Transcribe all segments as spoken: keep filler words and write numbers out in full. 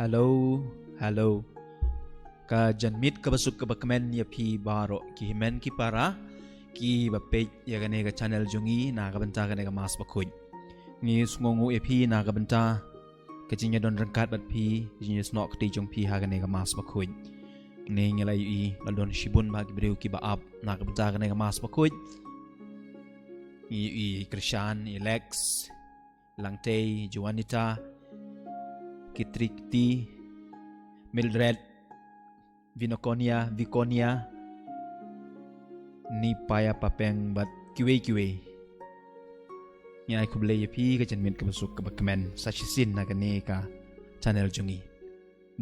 Hello, hello. Ka janmiet kaba suk kaba kmen ïa phi baroh ki hynmen ki para kiba peit ïa kane ka channel jong ngi na ka bynta kane ka Mass Bakhuid. Ngi sngewnguh ïa phi na ka bynta ka jingïadon ryngkat bad phi, ka jingïasnoh kti jong phi ha kane ka Mass Bakhuid. Ngi la ïohi la don shibun bha ki briew kiba ap na ka bynta kane ka Mass Bakhuid. Ngi ïohi Krishan, i Lex, Langtei, Juanita, Kitrikti, Mildred, Vinokonia, Vikonia, Nipaya Papeng bad kiwei kiwei. Ngi ai khublei ïa phi ka janmiet kaba suk kaba kmen sa shisien na kane ka channel jong ngi.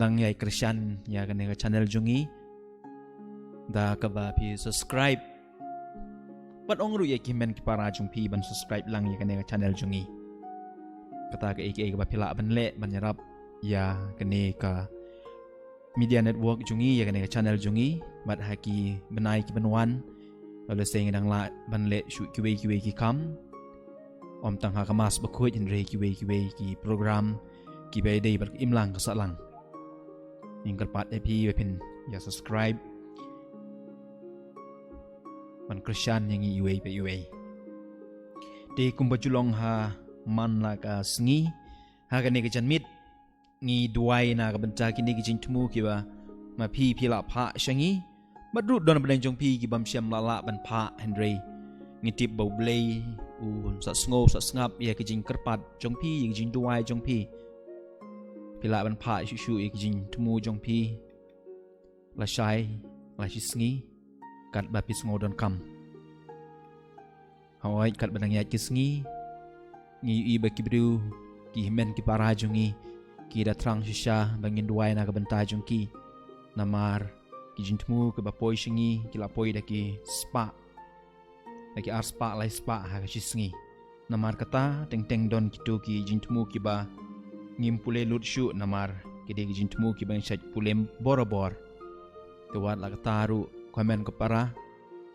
Dang ïai kyrshan ïa kane ka channel jong ngi da kaba phi subscribe. Bad ong ruh ïa ki hynmen ki para jong phi ban subscribe lang ïa kane ka channel jong ngi. Kata kaei kaei kaba phi lah ban leh ban ïarap ïa kane ka media network jong ngi, ïa kane ka channel jong ngi, bad ha ki bnai ki ban wan, lada shisha ngi dang lah ban leh shuh kiwei kiwei ki kam. Ym tang ha ka Mass Bakhuid hynrei kiwei kiwei ki program kiba ïadei bad ka imlang ka sahlang. Ngi kyrpad ïa phi ba phin ïa subscribe ban kyrshan ïa ngi iwei pa iwei. Te kumba ju long ha man la ka sngi, ha kane ka janmiet ngi duwai na ka bynta kine ki jingthmu kiba ma phi phi la phah sha ngi. Bad ruh don bneng jong phi ki bym shym la lah ban phah hynrei ngi tip ba U Blei un sa sngew sa sngap ïa ki jingkyrpad jong phi, ïa ki jingduwai jong phi. Phi lah ban phah shuh shuh ïa ki jingthmu jong phi lashai lashisngi katba phi sngew donkam. Hooid, katba dang ïaid ki sngi ngi ïohi ba ki briew, ki hynmen ki para jong ngi ki da thrang shisha ba ngin duwai na ka bynta jong ki. Namar ki jingthmu kiba poi sha ngi ki la poi da ki spah, da ki ar spah lai spah ha ka shisngi. Namar kata teng teng don kito ki jingthmu kiba ngim pule lut shuh namar ki dei ki jingthmu kiba ngi shait pule borabor. Te wat la kata ruh ko hynmen ko para,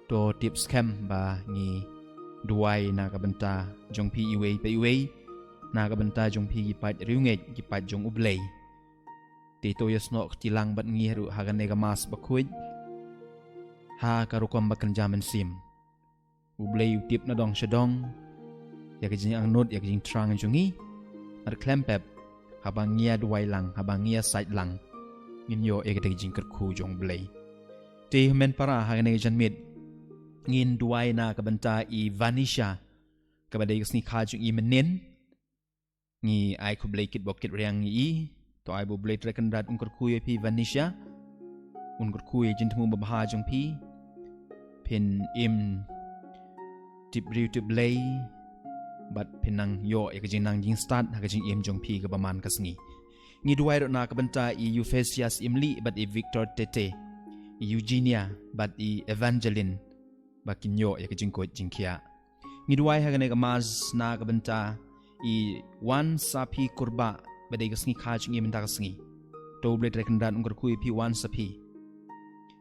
to tip skhem ba ngi duwai na ka bynta jong phi iwei pa iwei, na ka bynta jong phi ki paid riewngeit, ki paid jong U Blei. Te to ïasnoh kti lang bad ngi ruh ha kane ka Mass Bakhuid ha ka rukom ba kynja mynsiem. U Blei u tip na dong sha dong ïa ka jingangnud, ïa ka jingthrang jong ngi. Bad khlem pep, haba ngi ïa duwai lang, haba ngi ïa sait lang, ngin ïoh ïa kata ka jingkyrkhu jong U Blei. Te hynmen para, ha kane ka janmiet ngin duwai na ka bynta i Vanisha, kaba dei ka sngi kha jong i mynnin. Ngi ai khublei kit bok kit riang ïa i. To ai ba U Blei Trai Kynrad un kyrkhu ïa phi Vanisha, un kyrkhu ïa ka jingthmu babha jong phi. Phin im tip briew tip Blei bad phin nang ïoh ïa ka jingnang jingstad ha ka jingim jong phi kaba man ka sngi. Ngi duwai ruh na ka bynta i Euphesius Imli bad i Victor Tete, i Eugenia bad i Evangeline, ba kin ïoh ïa ka jingkoit jingkhiah. Ngi duwai ha kane ka Mass na ka bynta i Wan Saphi Kurbah, ba dei ka sngi kha jong i mynta ka sngi. To U Blei Trai Kynrad un kyrkhu ïa phi Wan Saphi.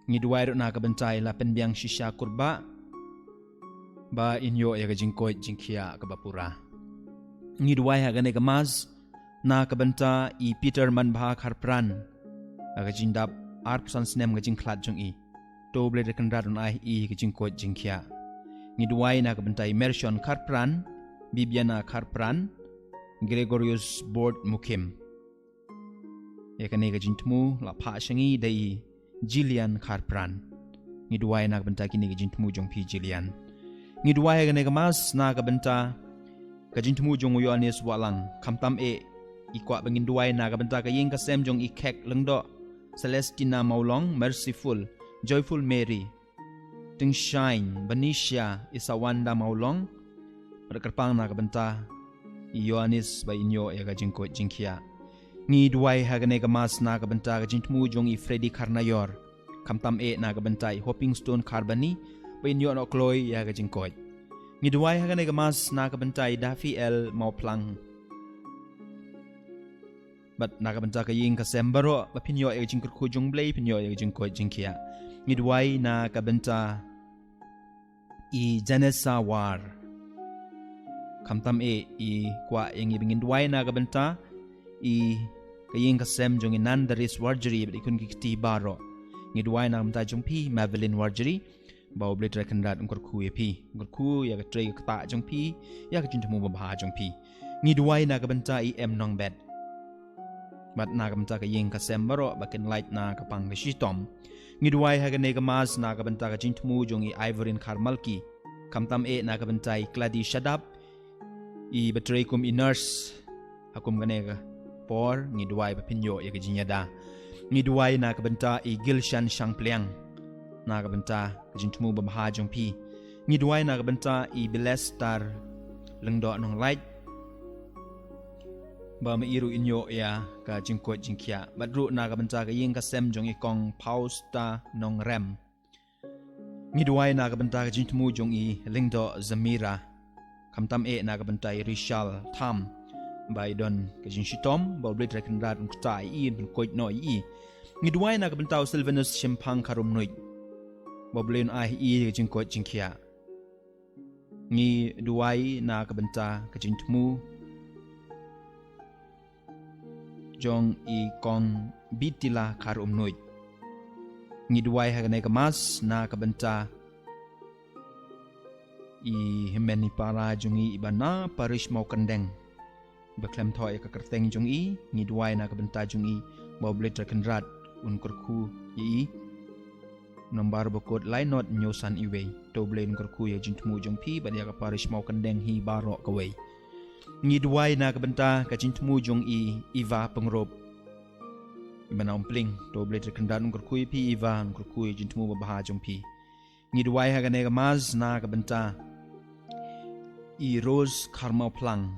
Ngi duwai ruh na ka bynta i Lapynbiang Shisha Kurbah, ba in ïoh ïa ka jingkoit jingkhiah kaba pura. Ngi duwai ha kane ka Mass na ka bynta i Peter Manbha Kharpran, ha ka jingdap arphew san snem ka jingkhlad jong i. To U Blei Trai Kynrad un ai ïa i ka jingkoit jingkhiah. Ngi duwai na ka bynta i Mershon Kharpran, Bibiana Kharpran, Gregorius Bord Mukhim. Ïa kane ka jingthmu la phah sha ngi da i Jillian Kharpran. Ngi duwai na ka bynta kine ka jingthmu jong phi Jillian. Ngi duwai ha kane ka Mass na ka bynta ka jingthmu jong u Ïoannis Wahlang. Khamtam eh i kwah ba ngin duwai na ka bynta ka ïing ka sem jong i Khek Lyngdoh, Celestina Mawlong, Merciful, Joyful Mary, Tyngshaiñ, Vanisha, Isawanda Mawlong. Bad kyrpang na ka bynta i Ïoannis ba in ïoh ïa ka jingkoit jingkhiah. Ngi duwai ha kane ka Mass na ka bynta ka jingthmu jong i Freddy Kharnaior. Khamtam eh na ka bynta i Hoping Stone Kharbani, ba in ïoh noh kloi ïa ka jingkoit. Ngi duwai ha kane ka Mass na ka bynta i Dafi L Mawphlang. Bad na ka bynta ka ïing ka sem baroh, ba phin ïoh ïa ka jingkyrkhu jong U Blei, phin ïoh ïa ka jingkoit jingkhiah. Ngi duwai na ka bynta i Janessa War. Khamtam eh i kwah ïa ngi ba ngin duwai na ka bynta i ka ïing ka sem jong i Nandaris Warjri bad i khun ki kti baroh. Ngi duwai na ka bynta jong phi Mavelin Warjri, ba U Blei Trai Kynrad un kyrkhu ïa phi, un kyrkhu ïa ka trei ka ktah jong phi, ïa ka jingthmu babha jong phi. Ngi duwai na ka bynta i M Nongbet bad na ka bynta ka ïing ka sem baroh ba kin lait na ka pang ka shitom. Ngi duwai ha kane ka Mass na ka bynta ka jingthmu jong i Ivorin Kharmalki, khamtam eh na ka bynta i Kladi Shadap, i ba trei kum i nurse ha kum kane ka por. Ngi duwai ba phin ïoh ïa ka jingïada. Ngi duwai na ka bynta i Gilshan Shangpliang, na ka bynta ka jingthmu babha jong phi. Ngi duwai na ka bynta i Bilestar Lyngdoh Nonglait, ba ma i ruh in ïoh ïa ka jingkoit jingkhiah. Bad ruh na ka bynta ka ïing ka sem jong i Kong Pausta Nongrem. Ngi duwai na ka bynta ka jingthmu jong i Lyngdoh Zamira, khamtam eh na ka bynta i Rishal Tham, ba i don ka jingshitom, ba U Blei Trai Kynrad un ktah ïa i, un pynkoit noh ïa i. Ngi duwai na ka bynta u Sylvanus Shemphang Kharumnuid, ba U Blei un ai ïa i ka jingkoit jingkhiah. Ngi duwai na ka bynta ka jingthmu jong i Kong Bitila Kharumnuid. Ngi duwai ha kane ka Mass na ka bynta i hynmen i para jong i i ba na parish Mawkyndeng, ba khlem thoh ïa ka kyrteng jong i. Ngi duwai na ka bynta jong i, ba U Blei Trai Kynrad un kyrkhu ïa i. Nambar ba kut lai nod hynñiew san iwei. To U Blei un kyrkhu ïa ka jingthmu jong phi bad ïa ka parish Mawkyndeng hi baroh kawei. Ngi duwai na ka bynta ka jingthmu jong i Eva Pyngrope, i ba na Umpling. To U Blei Trai Kynrad un kyrkhu ïa phi Eva, un kyrkhu ïa ka jingthmu babha jong phi. Ngi duwai ha kane ka Mass na ka bynta i Rose Kharmawphlang,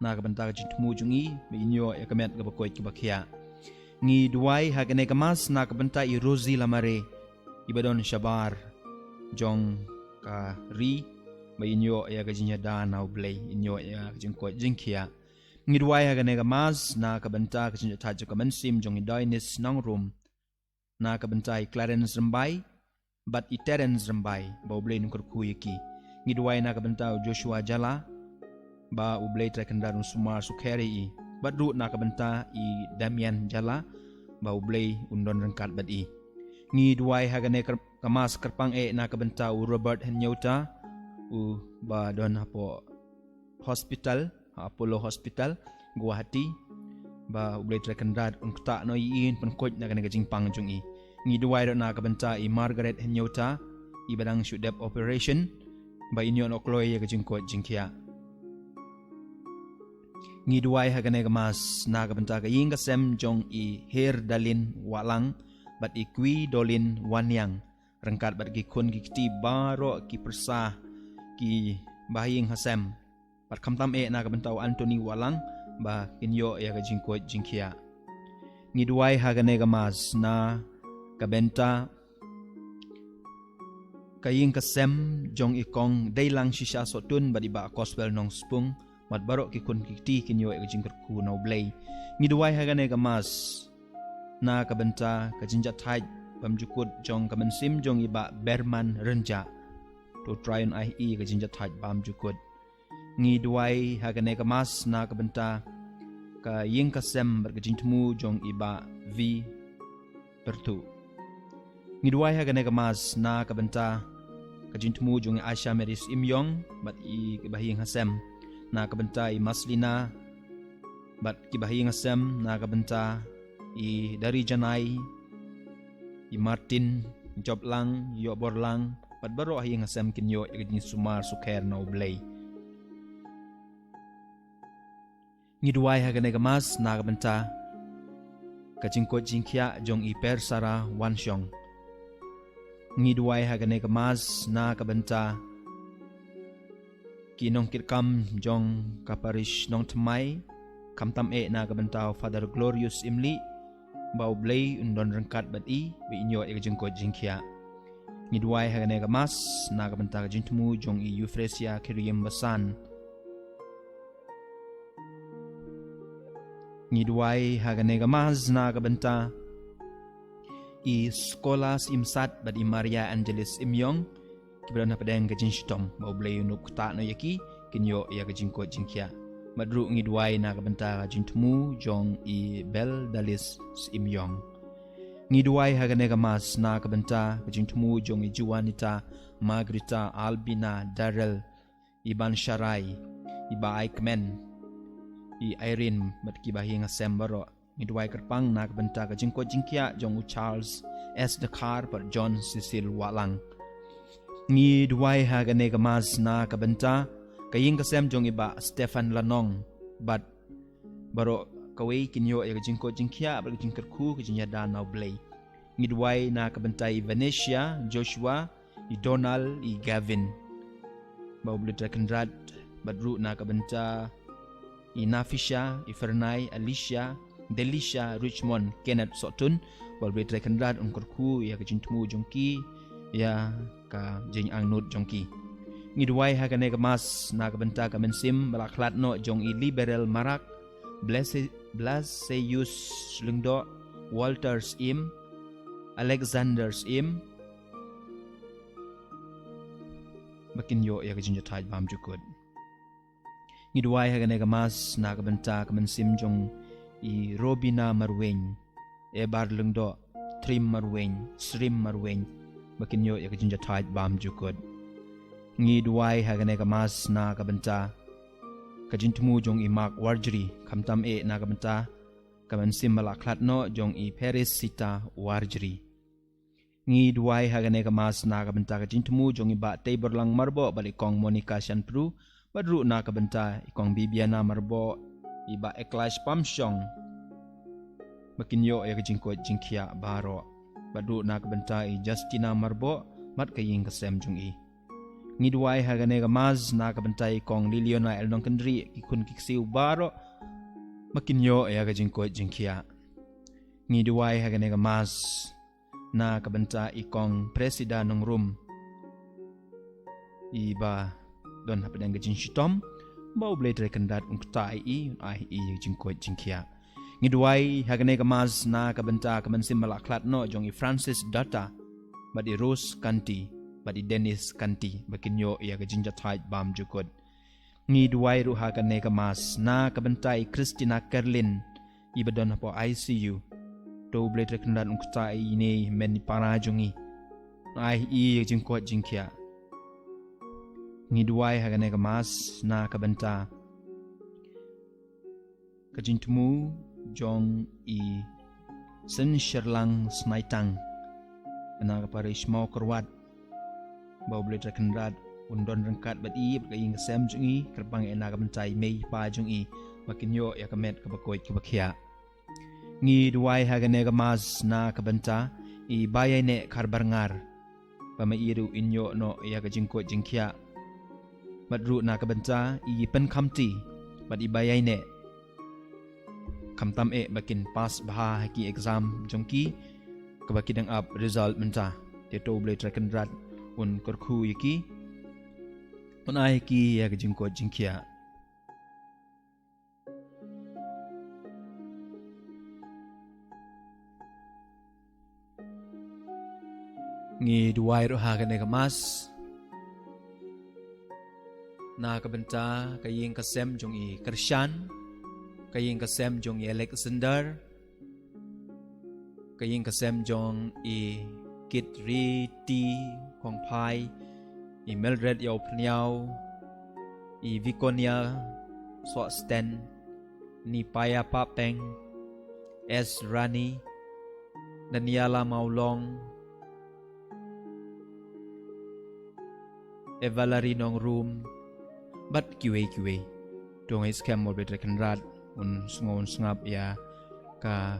na ka bynta ka jingthmu jong i, ba in ïoh ïa ka met kaba koit kaba khiah. Ngi duwai ha kane ka Mass na ka bynta i Rosie Lamare, i ba don shabar jong ka ri, ba in ïoh ïa ka jingïada na U Blei, in ïoh ïa ka jingkoit jingkhiah. Ngi duwai ha kane ka Mass na ka bynta ka jingïathait jong ka mynsiem jong i Doinis Nongrum, na ka bynta i Clarence Rymbai bad i Terence Rymbai, ba U Blei un kyrkhu ïa ki. Ngi duwai na ka bynta u Joshua Jala, ba U Blei Trai Kynrad un sumar sukher ïa i. Bad ruh na ka bynta i Damian Jala, ba U Blei un don ryngkat bad i. Ngi duwai ha kane ka Mass kyrpang eh na ka bynta u Robert Hynñiewta, u ba don hapoh hospital, ha Apollo Hospital, Guwahati, ba U Blei Trai Kynrad un ktah noh ïa i, un pynkoit na kane ka jingpang jong i. Ngi duwai ruh na ka bynta i Margaret Hynñiewta, i ba dang shu dep operation, ba in ïoh noh kloi ïa ka jingkoit jingkhiah. Ngi duwai ha kane ka Mass na ka bynta ka ïing ka sem jong i Her Dalin Wahlang bad i Kwi Dolin Wanniang, ryngkat bad ki khun ki kti baroh ki pyrsa, ki ba ha ïing ha sem. Bad khamtam eh na ka bynta u Anthony Wahlang, ba kin ïoh ïa ka jingkoit jingkhiah. Ngi duwai ha kane ka Mass na ka bynta ka ïing ka sem jong i Kong Deilang Shisha Sohtun bad i Bah Coswell Nongspung, bad baroh ki khun ki kti kin ïoh ïa ka jingkyrkhu na U Blei. Ngi duwai ha kane ka Mass na ka bynta ka jingïathait bymjukut jong ka mynsiem jong i Bah Berman Rynjah. To U Trai un ai ïa i ka jingïathait bymjukut. Ngi duwai ha kane ka Mass na ka bynta ka ïing ka sem bad ka jingthmu jong i Bah V Pyrthuh. Ngi duwai ha kane ka Mass na ka bynta ka jingthmu jong i Asha Mary Syiemiong bad i ki ba ha ïing ha sem, na ka bynta i Maslina bad ki ba ha ïing ha sem, na ka bynta i Dari Janai, i Martin Joplang, i Ïohborlang, bad baroh ha ïing ha sem kin ïoh ïa ka jingsumar sukher na U Blei. Ngi duwai ha kane ka Mass na ka bynta ka jingkoit jingkhiah jong i Persara Wanshong. Ngi duwai ha kane ka Mass na ka bynta ki nongkitkam jong ka parish Nongthymmai, khamtam eh na ka bynta u Father Glorious Imlih, ba U Blei un don ryngkat bad i, ba in ïoh ïa ka jingkoit jingkhiah. Ngi duwai ha kane ka Mass na ka bynta ka jingthmu jong i Euphrasia Khyrïem Basan. Ngi duwai ha kane ka Mass na ka bynta i Skolas Imsat bad i Maria Angelis Imïong, ki ba don hapdeng ka jingshitom, ba U Blei un ktah noh ïa ki, kin ïoh ïa ka jingkoit jingkhiah. Bad ruh ngi duwai na ka bynta ka jingthmu jong i Beldalis Syiemiong. Ngi duwai ha kane ka Mass na ka bynta ka jingthmu jong i Juanita Margarita Albina Darrell, i Ban Sharai, i Bah Aikmen, i Irene, bad kiba ïing ha sem baroh. Ngi duwai kyrpang na ka bynta ka jingkoit jingkhiah jong u Charles S Dkhar bad John Cecil Wahlang. Ngi duwai ha kane ka Mass na ka bynta ka ïing ka sem jong i Bah Stephen Lanong, bad baroh kawei kin ïoh ïa ka jingkoit jingkhiah bad ka jingkyrkhu ka jingïada na u Blei. Ngi duwai na ka bynta i Venetia Joshua, i Donald, i Gavin. Ba U Blei Trai Kynrad bad ruh na ka bynta i Nafisha, i Fernai, Alicia, Delisha, Richmond, Kenneth Sohtun, ba U Blei Trai Kynrad un kyrkhu ïa ka jingthmu jong ki, ïa ka jingangnud jong ki. Ngi duwai ha kane ka Mass na ka bynta ka mynsiem ba la khlad noh jong i Liberal Marak, Blase-, Blaseus Lyngdoh, Walter Syiem, Alexander Syiem, ba kin ïoh ïa ka jingjahthait bymjukut. Ngi duwai ha kane ka Mass na ka bynta ka mynsiem jong i Robina Marwein, Ebar Lyngdoh, Trim Marwein, Srim Marwein, ba kin ïoh ïa ka jingjahthait bymjukut. Ngi duwai ha kane ka Mass na ka bynta ka jingthmu jong i Mark Warjri, khamtam eh na ka bynta ka mynsiem ba la khlad noh jong i Peris Sita Warjri. Ngi duwai ha kane ka Mass na ka bynta ka jingthmu jong i Bah Teiborlang Marboh bad i Kong Monica Shanpru, bad ruh na ka bynta i Kong Bibiana Marboh, i Bah Eklash Pamshong, ba kin ïoh ïa ka jingkoit jingkhiah baroh, bad ruh na ka bynta i Justina Marboh bad ka ïing ka sem jong i. Ngi duwai ha kane ka Mass na ka bynta i Kong Liliana L Nongkyndri, ki khun ki ksiew baroh, ba kin ïoh ïa ka jingkoit jingkhiah. Ngi duwai ha kane ka Mass na ka bynta i Kong Presida Nongrum, i ba don hapdeng ka jingshitom, ba U Blei Trai Kynrad un ktah ïa i, un ai ïa i jingkoit jingkhiah. Ngi duwai ha kane ka Mass na ka bynta ka mynsiem ba la khlad noh jong i Francis Dutta, bad i Rose Kanti, bad i Dennis Kanti, ba kin ïoh ïa ka jingjahthait bymjukut. Ngi duwai ruh ha kane ka Mass na ka bynta i Christina Kerlin, i ba don hapoh I C U. To U Blei Trai Kynrad un ktah ïa ine i hynmen i para jong i, un ai ïa i ïa ka jingkoit jingkhiah. Ngi duwai ha kane ka Mass na ka bynta ka jingthmu jong i Sensherlang Snaitang, na ka Parish Mawkyrwat, ba U Blei Trai Kynrad un don ryngkat bad i bad ka ïing ka sem jong i, kyrpang eh na ka bynta i mei i pa jong i, ba kin ïoh ïa ka met kaba koit kaba khiah. Ngi duwai ha kane ka Mass na ka bynta i Baïaineh Kharbarngar, ba ma i ruh in ïoh noh ïa ka jingkoit jingkhiah, bad ruh na ka bynta i Pynkhamti bad i Baïaineh, khamtam eh ba kin pass bha ha ki exam jong ki, kaba ki dang ap result mynta. Te to U Blei Trai Kynrad un kyrkhu ïa ki, un ai ïa ki ïa ka jingkoit jingkhiah. Ngi duwai ruh ha kane ka Mass na ka bynta ka ïing ka sem jong i Kyrshan, ka ïing ka sem jong i Alexander, ka ïing ka sem jong i Kitriti Kongphai, i Mildred Ïawphyrniaw, i Viconia Sohsten, Nipaya Papeng, S Rani, Daniela Mawlong, Evalari Nongrum, bad kiwei kiwei. To ngeit skhem ba U Blei Trai Kynrad un sngew un sngap ïa ka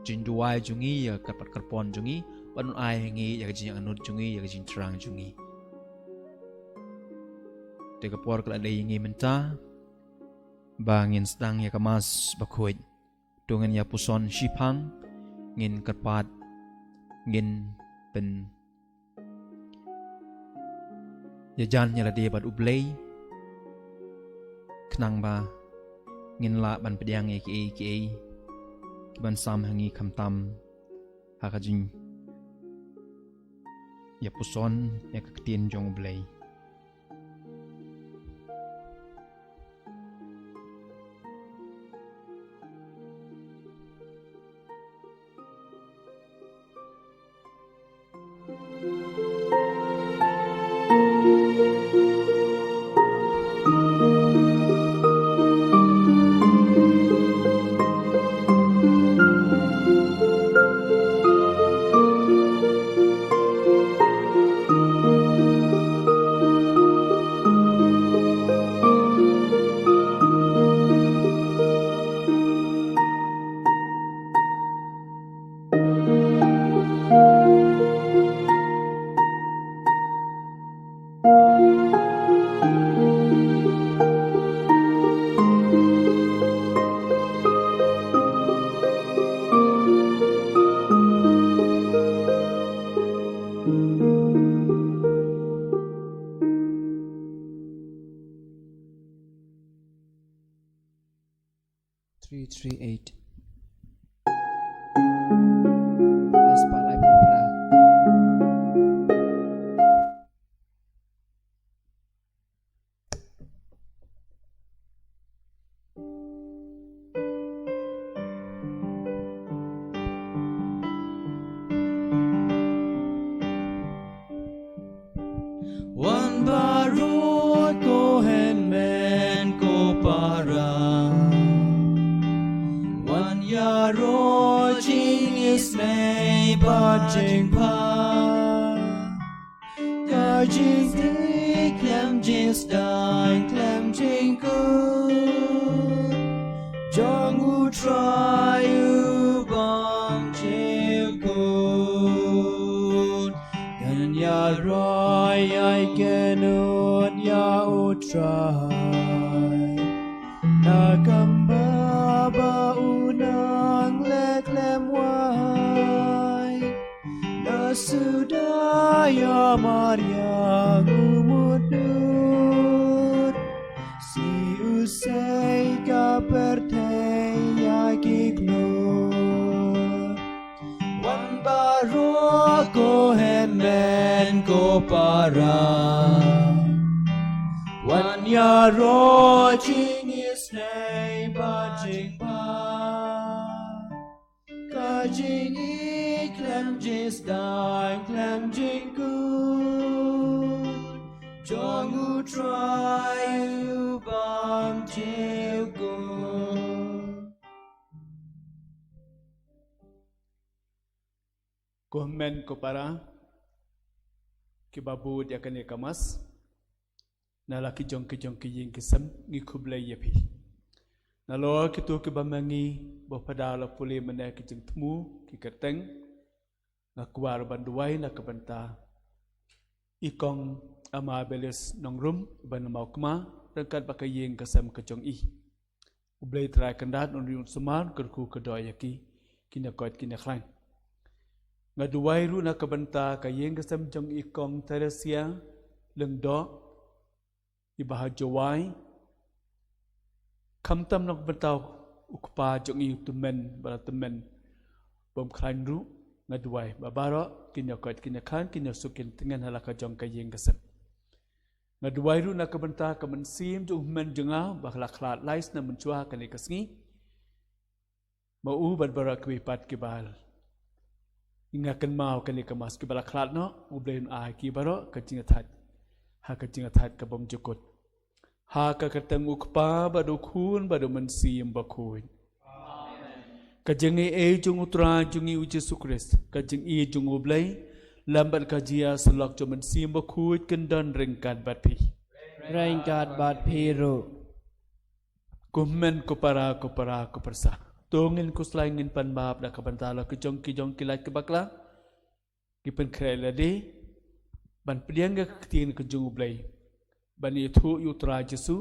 jingduwai jong ngi, ïa ka kyrpad kyrpon jong ngi, bad un ai ha ngi ïa ka jingangnud jong ngi, ïa ka jingthrang jong ngi. Te ka por ka la dei ïa ngi mynta ba ngin sdang ïa ka Mass bakhuid. To ngin ïa puson shiphang, ngin kyrpad, ngin pyn ïajan ïa lade bad U Blei, khnang ba ngin lah ban pdiang ïa kiei kiei kiban sam ha ngi, khamtam ha ka jingïapuson ïa ka ktien jong U Blei. three eight. Ai spah laiphew phra. Wan baroh ko hynmen ko para, wan ïaroh jingisynei bad jingpang. Ka jingïeit khlem jingsdang khlem jingkut jong U Trai U Bymjukut. Ngan ïaroh ïa kynnoh ïa U Trai na ka bynta ba u nang leh khlem wai. Na suda ïa mariang u mutdur, siew sei ka pyrthei ïa ki khlur. Wan baroh ko hynmen ko para, wan ïaroh jingisynei bad jingpang. Ka jingïeit khlem jingsdang khlem jingkut jong U Trai U Bymjukut. Ko hynmen ko para kiba bud ïa kane ka Mass, na la ki jong ki jong ki ïing ki sem, ngi khublei ïa phi. Nalor kito kiba ma ngi ba phada la pule mynne ki jingthmu ki kyrteng, nga kwah ban duwai na ka bynta i Kong Amabilis Nongrum, ban Mawkma, ryngkat bad ka ïing ka sem ka jong i. U Blei Trai Kynrad un ri un sumar, kyrkhu kyrdoh ïa ki, ki na koit ki na khlaiñ. Nga duwai ruh na ka bynta ka ïing ka sem jong i Kong Theresia Lyngdoh, i Bah Jowai, khamtam na ka bynta u kpa jong i u tymmen, ba la tymmen bym khlaiñ ruh, nga duwai ba baroh ki na koit ki na khlaiñ, ki na suk ki na tngen ha la ka jong ka ïing ka sem. Nga duwai ruh na ka bynta ka mynsiem jong u hynmen jong nga ba la khlad lai snem mynshuwa kane ka sngi. Ma u bad baroh kiwei pat kiba la kynmaw kane ka Mass, kiba la khlad noh, U Blei un ai ki baroh ka jingïathait ha ka jingïathait ka bymjukut. Ha ka kyrteng u Kpa bad u Khun bad u Mynsiem Bakhuid. Ka jingïeit jong U Trai jong ngi U Jisu Khrist, ka jingïeit jong U Blei, lem bad ka jingïasyllok jong U Mynsiem Bakhuid kin don ryngkat bad phi. Ryngkat bad phi ruh. Ko hynmen ko para, ko para, ko pyrsa, to ngin khuslai, ngin pan map da ka bynta la ki jong ki jong ki lait ki bakla. Ngi pynkhreh lade ban pdiang ïa ka ktien ka jong U Blei, ban ïathuh ïa U Trai Jisu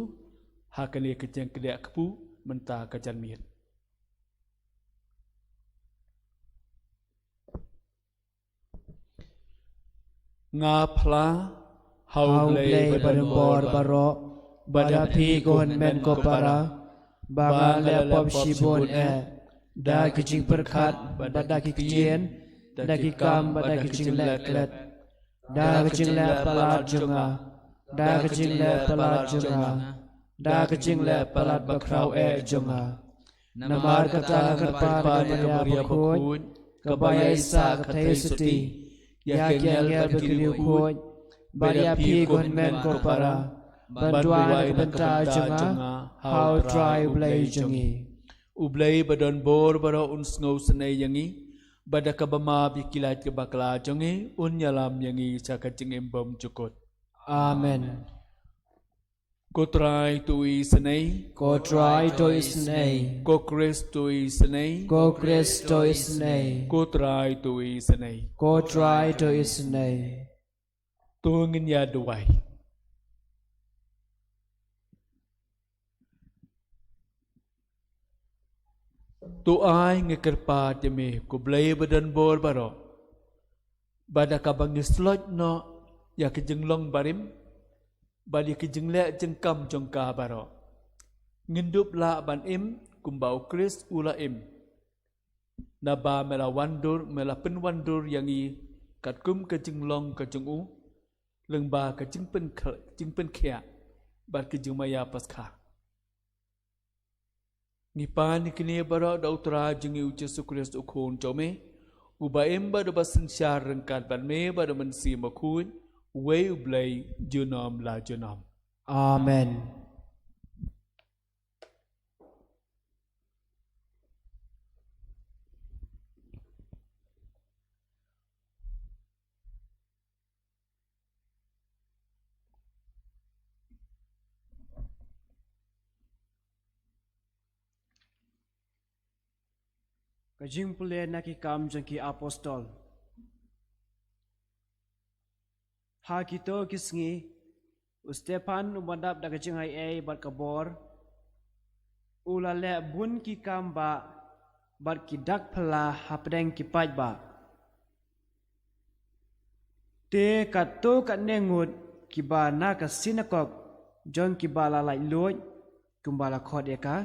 ha kane ka jingkdiah kpu mynta ka janmiet. Nga phla ha U Blei ba don bor baroh, bad ha phi ko hynmen ko para, ba nga la leh pop shibun eh, da ki jingpyrkhat bad da ki ktien, da ki kam bad da ki jingleh klet, da ka jingleh palat jong nga, da ka jingleh palat jong nga, da ka jingleh palat bakhraw eh jong nga. Namar kata nga kyrpad ïa ka Maria Bakhuid, kaba ïaisah ka theisotti, ïa ki angel bad ki riewkhuid, bad ïa phi ko hynmen ko para, ban duwai na ka bynta jong nga ha U Trai U Blei jong ngi. U Blei ba don bor baroh un sngewsynei ïa ngi, bad da kaba map ïa ki lait ki bakla jong ngi, un ïalam ïa ngi sha ka jingim bymjukut. Amen. Ko Trai to isynei. Ko Trai to isynei. Ko Khrist to isynei. Ko Khrist to isynei. Ko Trai to isynei. Ko Trai to isynei. To ngin ïa duwai. To ai ngi kyrpad ïa me ko Blei ba don bor baroh, ba da kaba ngi slot noh ïa ki jinglong barim bad ïa ki jingleh jingkam jong ka baroh, ngin dup lah ban im kumba u Khrist u la im. Naba me la wandur, me la pynwandur ïa ngi katkum ka jinglong ka jong u, lyngba ka jingpynkh-, jingpynkhiah bad ka jingmaïa Paskha. Ngi pan ïa kine baroh da u Trai jong ngi u Jisu Khrist u Khun jong me, uba im bad uba synshar ryngkat bad me bad u Mynsiem Bakhuid, uwei u Blei junom la junom. Amen. Ka jingpule na ki kam jong ki apostol. Ha kito ki sngi, u Stephan u ba dap da ka jingaiei bad ka bor, u la leh bun ki kam bah bad ki dak phylla hapdeng ki paidbah. Te katto katne ngut kiba na ka sinakok jong kiba la laitluid, kumba la khot ïa ka,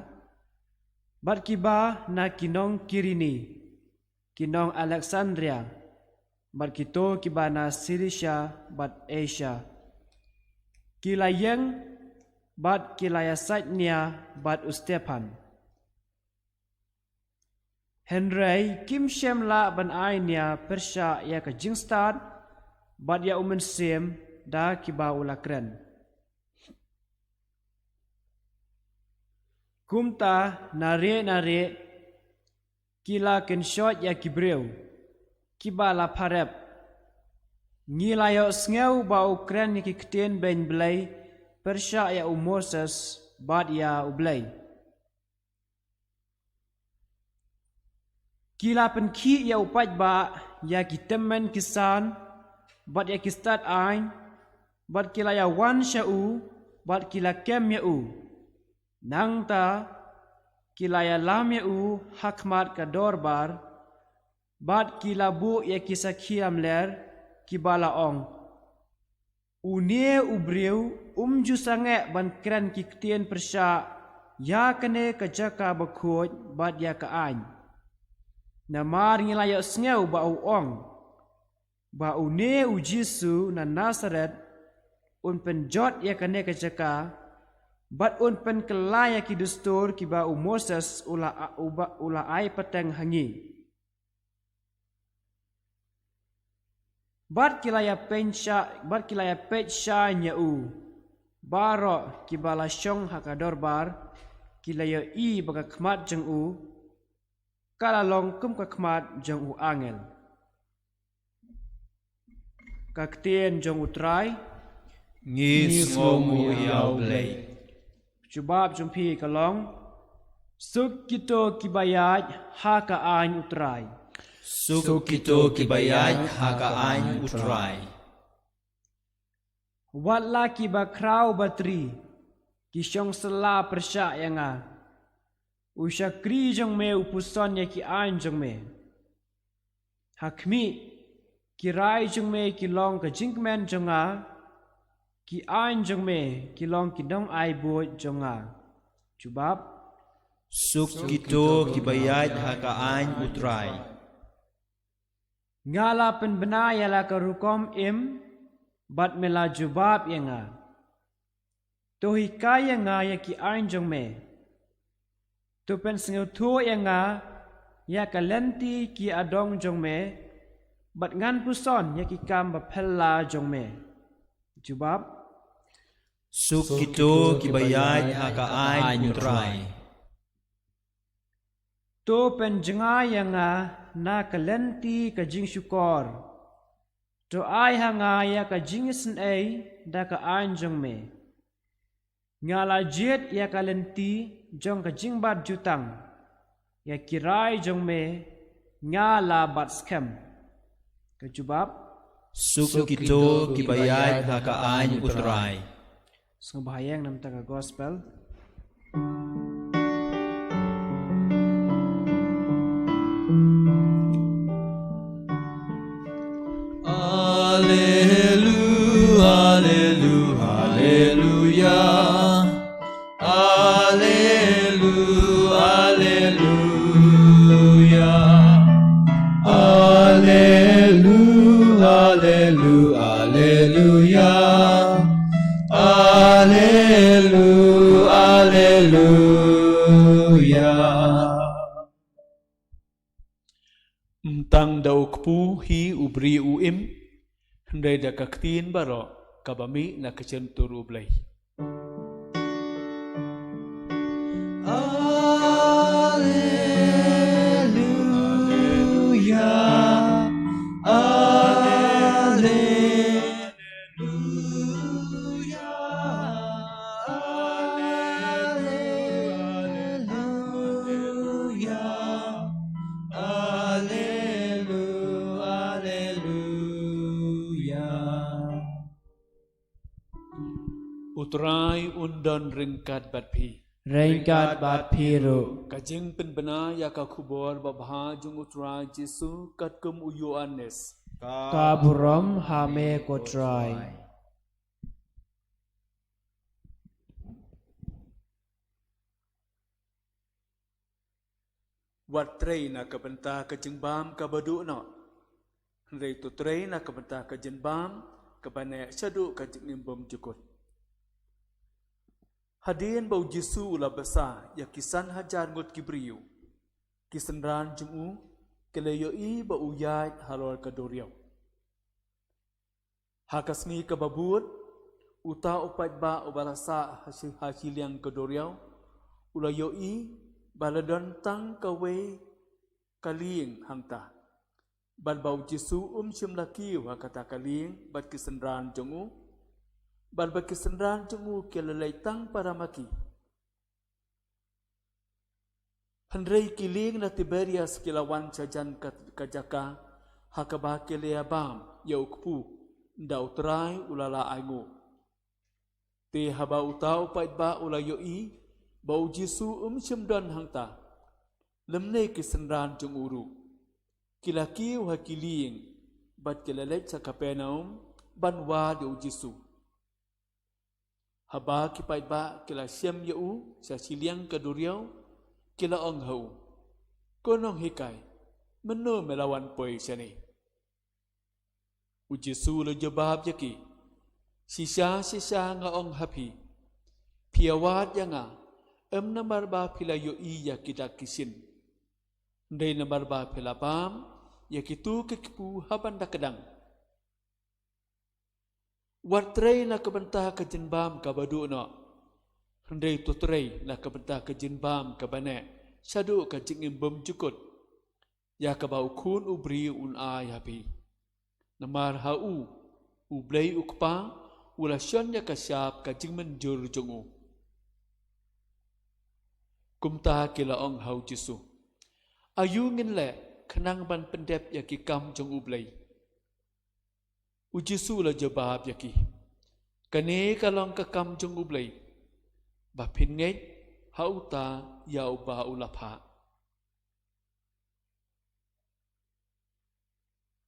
bad kiba na ki nong Kirini, ki nong Aleksandria, bad kito kiba na Silisia bad Asia, ki la ïeng bad ki la ïasaid nia bad u Stephan. Hynrei kim shym lah ban ai nia pyrshah ïa ka jingstad bad ïa u Mynsiem da kiba u la kren. Kumta nare nare ki la kynshoit ïa ki briew kiba la pharep. Ngi la ïohsngew ba u kren ïa ki ktien beiñ Blei pyrshah ïa u Moses bad ïa u Blei. Ki la pynkhih ïa u paidbah ïa ki tymmen ki san bad ïa ki stad aiñ, bad ki la ïawan sha u bad ki la kem ïa u. Nangta ki la ïalam ïa u ha khmat ka dorbar, bad ki la buh ïa ki sakhi lamler kiba la ong, une u briew um ju sangeh ban kren ki ktien pyrshah ïa kane ka jaka bakhuid bad ïa ka aiñ. Namar ngi la ïohsngew ba u ong ba une u Jisu na Nasaret un pynjot ïa kane ka jaka bad un pynkylla ïa ki dustur kiba u Moses u la, u ba, u la ai pateng ha ngi. Bad ki la ïa pynshah, bad ki la ïa pynshah ïa u. Baroh kiba la shong ha ka dorbar ki la ïohi ba ka khmat jong u ka la long kum ka khmat jong u angel. Ka ktien jong u Trai. Ngi sngewnguh ïa u Blei. Jubab jong phi ka long, suk kito kiba ïaid ha ka aiñ u Trai. Suk kito kiba ïaid ha ka aiñ u Trai. Wat la kiba khraw batri ki shong sylla pyrshah ïa nga. U shakri jong me u puson ïa ki aiñ jong me. Ha khmih, ki rai jong me ki long ka jingkmen jong nga, ki aiñ jong me ki long ki nongai buit jong nga. Jubab. Suk kito kiba ïaid ha ka aiñ u Trai. Nga la pynbna ïa la ka rukom im, bad me la jubab ïa nga. To hikai ïa nga ïa ki aiñ jong me. To pynsngewthuh ïa nga ïa ka lynti ki adong jong me, bad ngan puson ïa ki kam baphylla jong me. Jubab. Suk kito kiba ïaid ha ka aiñ u Trai. To pynjngai ïa nga na ka lynti ka jingshukor. To ai ha nga ïa ka jingisynei da ka aiñ jong me. Nga la jied ïa ka lynti jong ka jingbat jutang. Ïa ki rai jong me nga la bat skhem. Ka jubab. Suk kito kiba ïaid ha ka aiñ u Trai. Sngewbha ïeng namar ka gospel. Alelu, alelu, aleluya. Alelu, Tang da u kpu hi u briew u im, hynrei da ka ktien baroh kaba mih na ka shyntur U Blei. Alleluia, alleluia, alleluia, allelu-, alleluia. U Trai un don ryngkat bad phi. Ryngkat bad phi ruh. Ka jingpynbna ïa ka khubor babha jong U Trai Jisu katkum u Ïoannis. Ka burom ha me ko Trai. Wat trei na ka bynta ka jingbam kaba duh noh, hynrei to trei na ka bynta ka jingbam kaba neh shaduh ka jingim bymjukut. Hadien ba U Jisu u la bsa ïa ki san hajar ngut ki briew, ki synran jong u ki la ïohi ba u ïaid halor ka duriaw. Ha ka sngi kaba bud, uta u paidbah uba la sah ha shi-, ha shiliang ka duriaw u la ïohi ba la don tang kawei ka lieng hangta, bad ba U Jisu um shym la kiew ha kata ka lieng bad ki synran jong u, bad ba ki synran jong u ki la leit tang para ma ki. Hynrei ki lieng na Tiberias ki la wan shajan ka, ka jaka ha kaba ki la ïa bam ïa u kpu, ynda U Trai u la lah ainguh. Te haba uta u paidbah u la ïohi ba U Jisu um shym don hangta, lymne ki synran jong u ruh, ki la kiew ha ki lieng bad ki la leit sha Kapernaum ban wad ïa U Jisu. Haba ki paidbah ki la shem ïa u sha shiliang ka duriaw, ki la ong ha u, "Ko nonghikai, mynno me la wan poi shane?" U Jisu u la jubab ïa ki, "Shisha shisha nga ong ha phi, phi ïawad ïa nga, em namar ba phi la ïohi ïa ki dak ki shin, hynrei namar ba phi la bam ïa kito ki kpu ha ban da kdang." Wat trei na ka bynta ka jingbam kaba duh noh, hynrei to trei na ka bynta ka jingbam kaba neh shaduh ka jingim bymjukut, ïa kaba U Khun u briew un ai ha phi. Namar ha u, U Blei U Kpa u la shon ïa ka shap ka jingmynjur jong u. Kumta ki la ong ha U Jisu, "Aïu ngin leh khnang ban pyndep ïa ki kam jong U Blei?" U Jisu u la jubab ïa ki, "Kane ka long ka kam jong U Blei, ba phin ngeit ha uta ïa uba u la phah."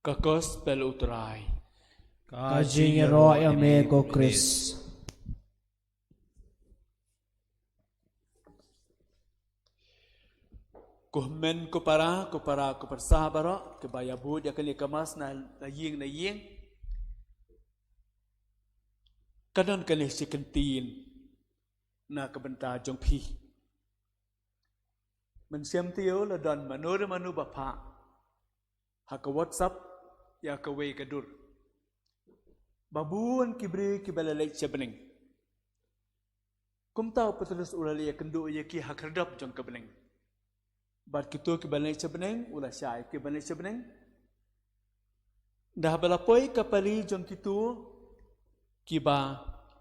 Ka Gospel U Trai. Ka jingïaroh ïa me ko Khrist. Ko hynmen ko para, ko para, ko pyrsa baroh kiba ïa bud ïa kane ka Mass na, na ïing na ïing. Ka don kane shi kyntien na ka bynta jong phi. Mynshem taïew la don mano re mano ba phah ha ka WhatsApp ïa kawei ka dur ba bun ki briew kiba la leit sha bneng. Kumta u Petrus u la leit ïakynduh ïa ki ha khyrdop jong ka bneng. Bad kito kiba leit sha bneng, u la shah ïa ki ban leit sha bneng. Ynda ba la poi ka pali jong kito kiba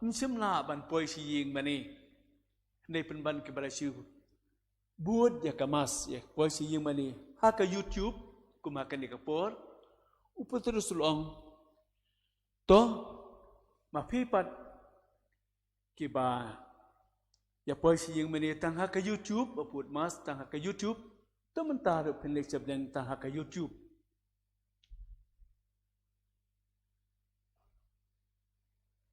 ym shym lah ban poi sha ïing mane, hynrei pynban kiba la shu bud ïa ka Mass, ïa poi sha ïing mane ha ka YouTube, kum ha kane ka por, u Petrus u la ong, "To, ma phi pat kiba ïa poi sha ïing mane tang ha ka YouTube, ba bud Mass tang ha ka YouTube, to mynta ruh phin leit sha bneng tang ha ka YouTube."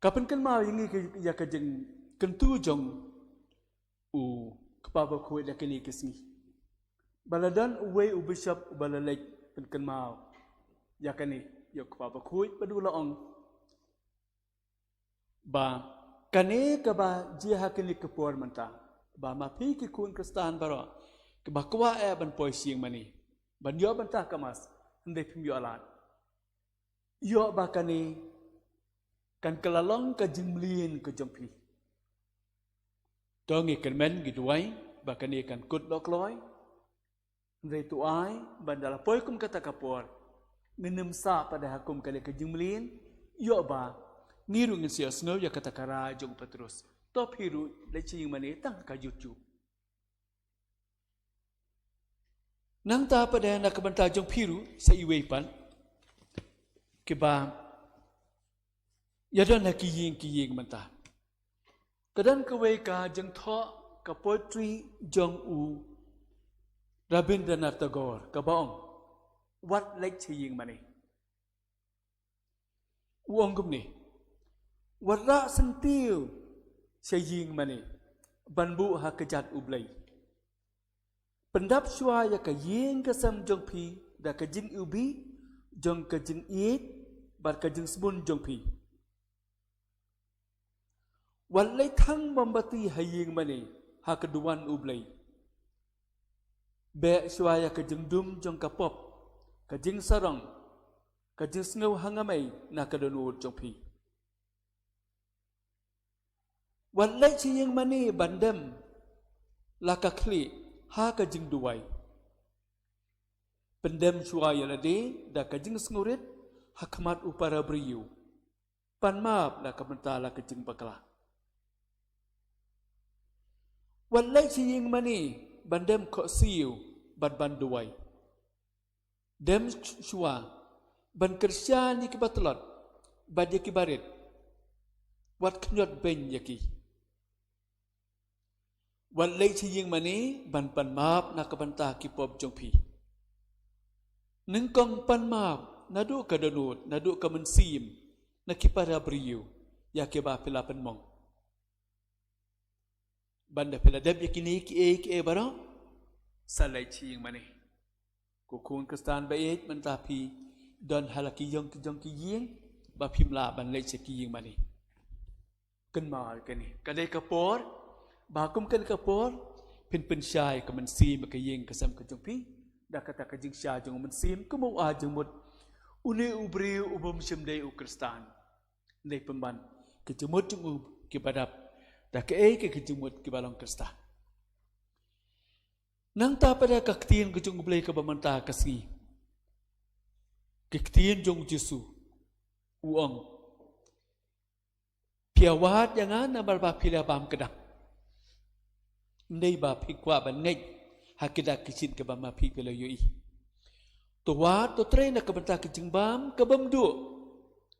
Ka pynkynmaw ïa ngi ka, ïa ka jingkyntu jong u Kpa Bakhuid ïa kine ki sngi. Ba la don uwei u bishop uba la leit pynkynmaw ïa kane ïa u Kpa Bakhuid, bad u la ong ba kane kaba jia ha kine ki por mynta, ba ma phi ki khun Khristan baroh kiba kwah eh ban poi sha ïing mane ban ïoh bynta ka Mass, Hynrei phim ïoh lad. Ïoh ba kane kan kylla long ka jingmlien ka jong phi. To ngi kyrmen ngi duwai ba kane kan kut noh kloi. Hynrei to ai ba ynda la poi kum kata ka por, ngin ym sah pat ha kum kane ka jingmlien. Ïoh ba ngi ruh ngin sa ïohsngew ïa kata ka rai jong u Petros. To phi ruh leit sha ïingmane tang ha ka YouTube. Nangta pat na ka bynta jong phi ruh sa iwei pat kiba ïadon ha ki ïing ki ïing mynta. Ka don kawei ka jingthoh ka poetry jong u Rabindranath Tagore kaba ong, wat leit sha ïingmane. U ong kumne, wat rah syntiew sha ïingmane ban buh ha kjat U Blei. Pyndap shuwa ïa ka ïing ka sem jong phi da ka jingiwbih jong ka jingïeit bad ka jingsbun jong phi. Wat leit thang mombati ha ïingmane ha ka duwan U Blei. Beh shuwa ïa ka jingdum jong ka pop, ka jingsarong, ka jingsngew hangamei na ka dohnud jong phi. Wat leit sha ïingmane ban dem la ka khlieh ha ka jingduwai. Pyndem shuwa ïa lade da ka jingsngewrit ha khmat u para briew. Pan map na ka bynta la ka jingbakla. Wat leit sha ïingmane ban dem khohsiew bad ban duwai. Dem shuwa ban kyrshan ïa kiba tlot bad ïa kiba rit. Wat khñiot beiñ ïa ki. Wat leit sha ïingmane ban pan map na ka bynta ki pop jong phi. Nyngkong pan map naduh ka dohnud, naduh ka mynsiem, na ki para briew ïa kiba phi la pynmong. Ban da phi la dep ïa kine kiei kiei baroh, sa leit sha ïingmane. Ko khun Khristan ba ïeit, mynta phi don ha la ki jong ki jong ki ïing ba phim lah ban leit sha ki ïingmane. Kynmaw kane, ka dei ka por ba kum kane ka por phin pynshai ka mynsiem ka ïing ka sem ka jong phi da kata ka jingshai jong u Mynsiem, kum u ai jingmut. Une u briew u bym shym dei u Khristan, dei pynban ki jingmut jong u kiba dap da kaei ka ki jingmut kiba long Khristan. Nangta pat da ka ktien ka jong U Blei kaba mynta ka sngi, ka ktien jong u Jisu, u ong, phi ïa wad ïa nga namar ba phi la bam kdang. Ym dei ba phi kwah ban ngeit ha ki dak ki jingkit kiba ma phi phi la ïohi. To wad to trei na ka bynta ka jingbam kabym duh,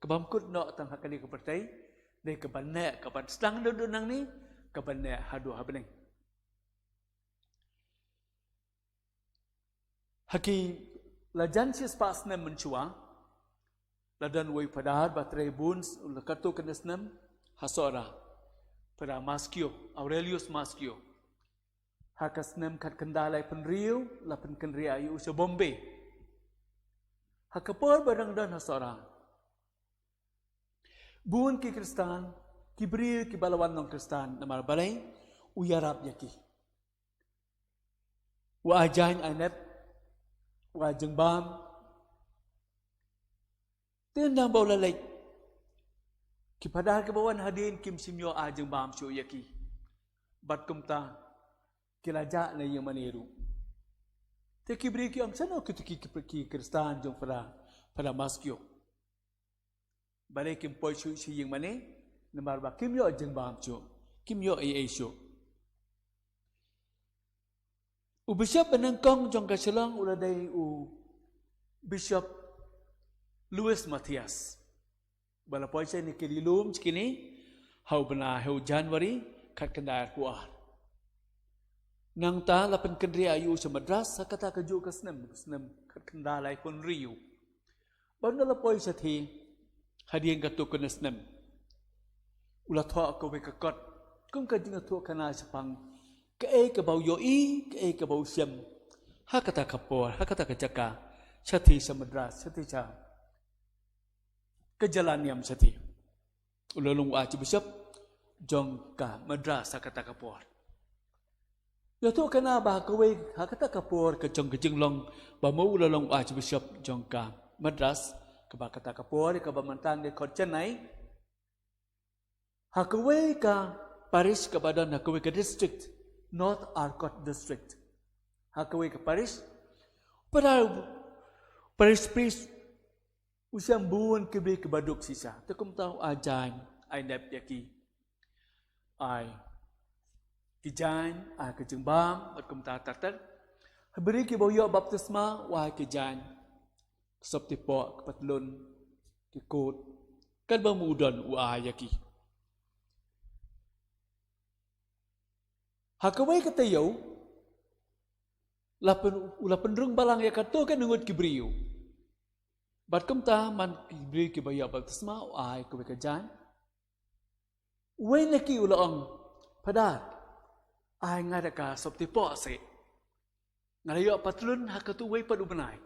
kabym kut noh tang ha kane ka pyrthei. Dei kaban neh, kaban sdang naduh nangne, kaban neh haduh ha bneng. Ha ki la jan shispah snem mynshuwa, la don uwei u Phadar ba trei bun, la katto katne snem ha Sohra. Phadar Maschio, Aurelius Maschio. Ha ka snem khatkhyndai laiphew hynriew la pynkynriah ïa u sha Bombay. Ha ka por ba dang don ha Sohra, bun ki Khristan, ki briew kiba la wan long Khristan, namar balei? U ïarap ïa ki. U ai jaiñ ai nep, u ai jingbam. Te ynda ba u la leit, ki Phadar kiba wan hadien kim shym ïoh ai jingbam shuh ïa ki. Bad kumta ki la jah na ïingmane ruh. Te ki briew ki ong, shano kito ki, ki, ki Khristan jong Phadar, Phadar Maschio? Balei kim poi shuh sha ïingmane? Namar ba kim ïoh jingbam shuh, kim ïoh ei ei shuh. U bishop ba nyngkong jong ka Shillong u la dei u Bishop Louis Mathias, ba la poi sha ïingmane, ki ri lum sha kine ha u bnai, ha u January khatkhyndai arphew ar. Nangta la pynkynriah ïa u sha Madras ha kata kajuh ka snem, snem khatkhyndai laiphew hynriew. Bad ynda la poi shathie, hadien katto katne snem, u la thoh kawei ka kot kum ka jingïathuhkhana shaphang kaei kaba u ïohi, kaei kaba u shem ha kata ka por, ha kata ka jaka, shathie sha Madras, shathie sha ka jylla niam shathie. U la long u Archbishop jong ka Madras ha kata ka por. Ïathuh kane ba ha kawei ha kata ka por ka jong ka jinglong ba ma u la long u Archbishop jong ka Madras, kaba kata ka por ïa kaba mynta ngi khot Chennai. Ha kawei ka parish kaba don ha kawei ka district, North Arcot District. Ha kawei ka parish, para parish priest u shem bun ki briew kiba duk shisha. Te kumta u ai jaiñ, ai nep ïa ki. Ai ki jaiñ, ai ka jingbam, bad kumta ter ter. Ha ki briew kiba ïoh baptisma u ai ki jaiñ, ka sopti poh, ka patlun, ki kot, katba ma u don u ai ïa ki. Ha kawei ka taïew, la pyn-, u la pynrung balang ïa katto katne ngut ki briew. Bad kumta man ki briew kiba ïoh baptisma u ai kawei ka jaiñ. Uwei na ki u la ong, Phadar, ai nga da ka sopti poh seh. Nga la ïoh patlun ha katu uwei pat u bnai.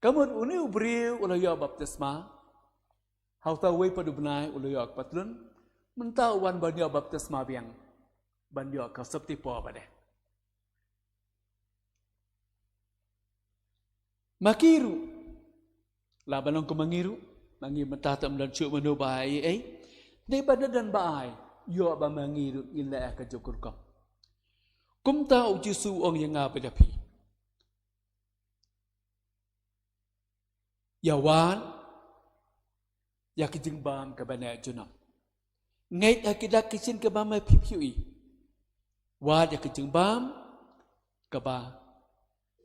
Ka mut une u briew u la ïoh baptisma ha uta uwei pat u bnai, u la ïoh patlun. Mynta u wan ban ïoh baptisma biang, ban ïoh ka sopti poh pat de. Ma ki ruh, lah ban ong kum ma ngi ruh, ma ngi mynta te ym don shuh mano ba ai ei ei. Dei ba don ba ai, ïoh ba ma ngi ruh ngin leh ka jong ka rukom. Kumta u Jisu u ong ïa nga bad ïa phi, ïa wad ïa ka jingbam kaba neh junom. Ngeit ha ki dak ki shin kaba ma phi phi ïohi. Wad ïa ka jingbam kaba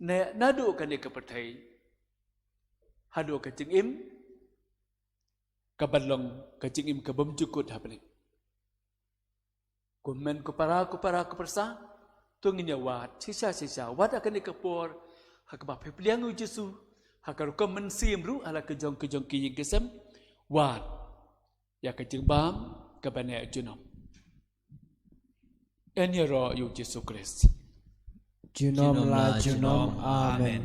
neh naduh kane ka pyrthei haduh ka jingim kaba long ka jingim ka bymjukut ha bneng. Ko hynmen ko para, ko para, ko pyrsa, to ngin ïa wad shisha shisha, wad ha kane ka por ha kaba phi pdiang ïa u Jisu ha ka rukom mynsiem ruh ha la ka jong ka jong ki ïing ki sem. Wad ïa ka jingbam kaba neh junom. Yn ïaroh ïa u Jisu Khrist. Junom la junom. Amen.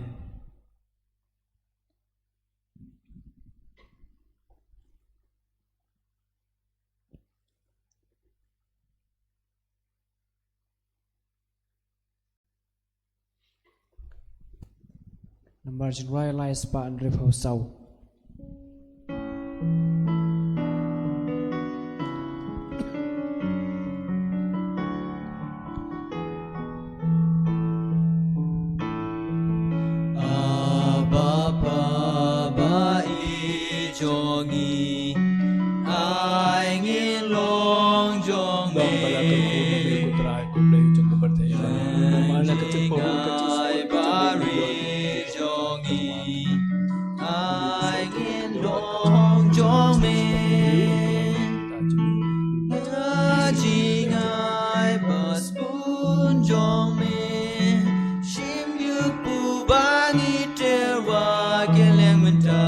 Namar jingrwai lai spah hynriewphew saw. Abba Baba i jong ngi, ai ngin long jong me. Long ba la kyrkhu na me ko Trai, ko Blei jong ka pyrthei. Kumba la ka jingpynlong ka jingpynlong ka jingpynlong. Ai ngin long jong me. Ka jingai ba sbun jong me. Shim ïa u ba ngi tyrwa kylleng mynta.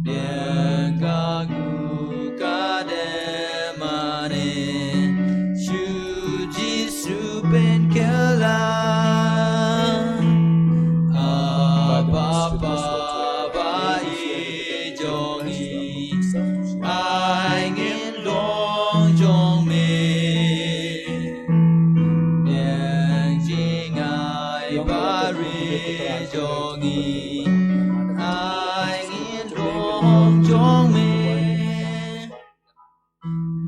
Biang ka ku ka dei mane. Shu Jisu pynkylla. Abba Baba i jong ngi, ai ngin long jong me. Biang jingai ba ri jong ngi, ai ngin long jong me.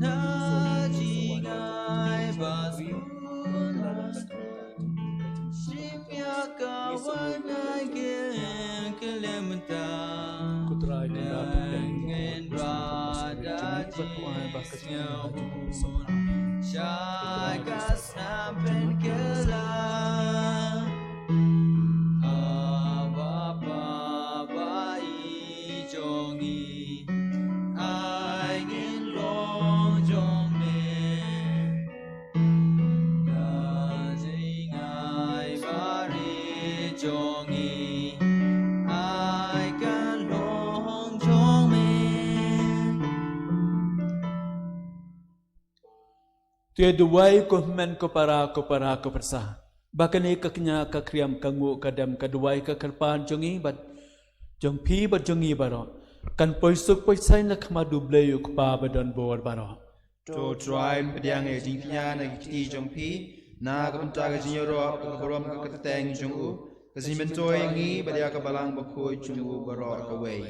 Na jingai ba sbun, shim ïa ka wan ai kylleng mynta. Ko Trai, ngi da pynlong ngi da jingïaroh sha ka snam pynkylla. Abba Baba i jong ngi, ai ngin long jong me. Na jingai ba ri jong ngi, ai kan long jong me. To ïa duwai ko hynmen ko para, ko para ko pyrsa, ba kane ka kñia ka kriam ka nguh ka dem ka duwai ka kyrpad jong ngi bad jong phi bad jong ngi baroh kan poi suk poi saiñ na khmat U Blei U Kpa ba don bor baroh. To Trai, pdiang ïa ka jingkñia na ki kti jong phi, Na ka bynta ka jingïaroh ka burom ka kyrteng jong u, ka jingmyntoi ïa ngi bad ïa ka Balang Bakhuid jong u baroh kawei.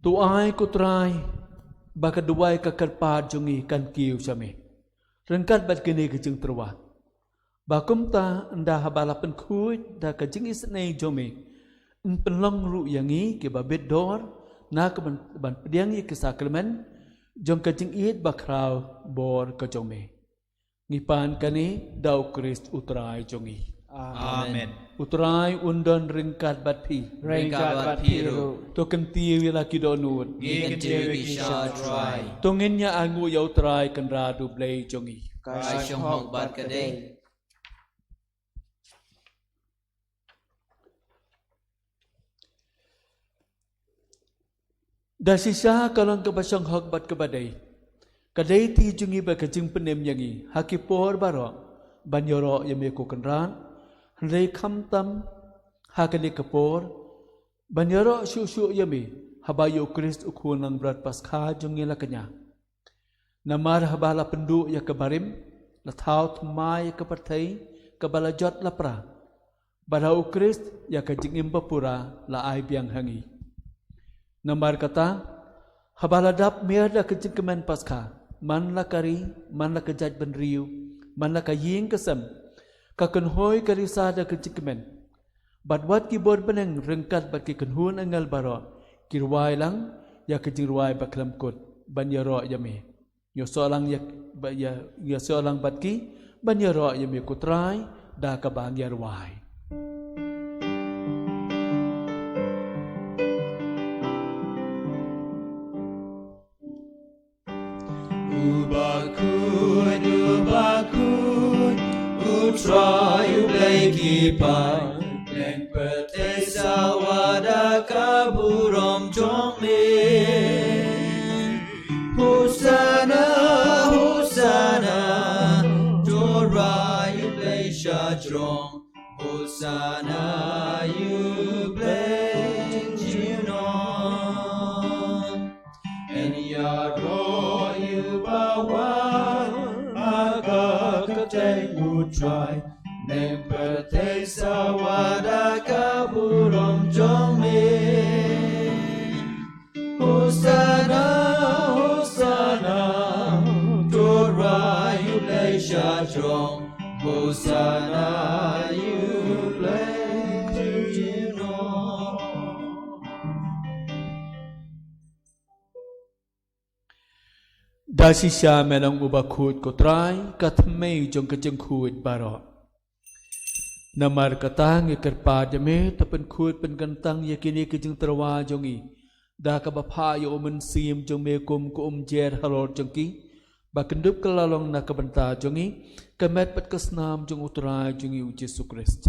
To ai ko Trai ba ka duwai ka kyrpad jong ngi kan kiew sha me ryngkat bad kane ka jingtyrwa. Ba kumta ynda haba la pynkhuid da ka jingisynei jong me, yn pynlong ruh ïa ngi kiba bit dor na ka ban, ban pdiang ïa ki sakramen jong ka jingïeit bakhraw bor ka jong me. Ngi pan kane da u Khrist u Trai jong ngi. Amen. U Trai un don ryngkat bad phi. Ryngkat bad phi ruh. To kyntiew ïa la ki dohnud. Ngi kyntiew ïa ki sha u Trai. To ngin ïa ainguh ïa u Trai Kynrad u Blei jong ngi. Ka shong hok bad ka dei. Da shisha ka long kaba shong hok bad kaba dei. Ka dei ti jong ngi bad ka jingpynim ïa ngi ha ki por baroh ban ïaroh ïa me ko Kynrad. Hynrei khamtam ha kane ka por ban ïaroh shuh shuh ïa me haba ïa u Khrist u Khun Langbrot Paskha jong ngi la kñia. Namar haba la pynduh ïa ka barim, la thaw thymmai ïa ka pyrthei kaba la jot la pra. Bad ha u Khrist ïa ka jingim bapura la ai biang ha ngi. Namar kata, haba la dap miet da ka jingkmen Paskha, man la ka ri, man la ka jaitbynriew, man la ka ïing ka sem, ka kynhoi ka risa da ka jingkmen. Bad wat ki bor bneng ryngkat bad ki kynhun angel baroh ki rwai lang ïa ka jingrwai bakhlem kut ban ïaroh ïa me. Ïasoh lang ïa, ba, ïa, ïasoh lang bad ki ban ïaroh ïa me ko Trai da kaba ngi ïa rwai. U bakhuid, u bakhuid, u Trai u Blei ki paid, leng pyrthei sawa da ka burom jong me. Hosanna, Hosanna, to rai u Blei sha jrong. Hosanna ïa u Blei junom. Yn ïaroh ïa u bawan ha ka kyrteng u Trai. Leng pyrthei sawa da ka burom jong me. Hosanna, Hosanna, to rai u Blei sha jrong. Hosanna ïa u Blei junom. Da shisha me long u bakhuid ko Trai, ka thymmei jong ka jingkhuid baroh. Namar kata ngi kyrpad ïa me, to pynkhuid pynkyntang ïa kine ki jingtyrwa jong ngi da kaba phah ïa u Mynsiem jong me kum ka umjer halor jong ki, ba kin dup kylla long na ka bynta jong ngi ka met bad ka snam jong u Trai jong ngi u Jisu Khrist.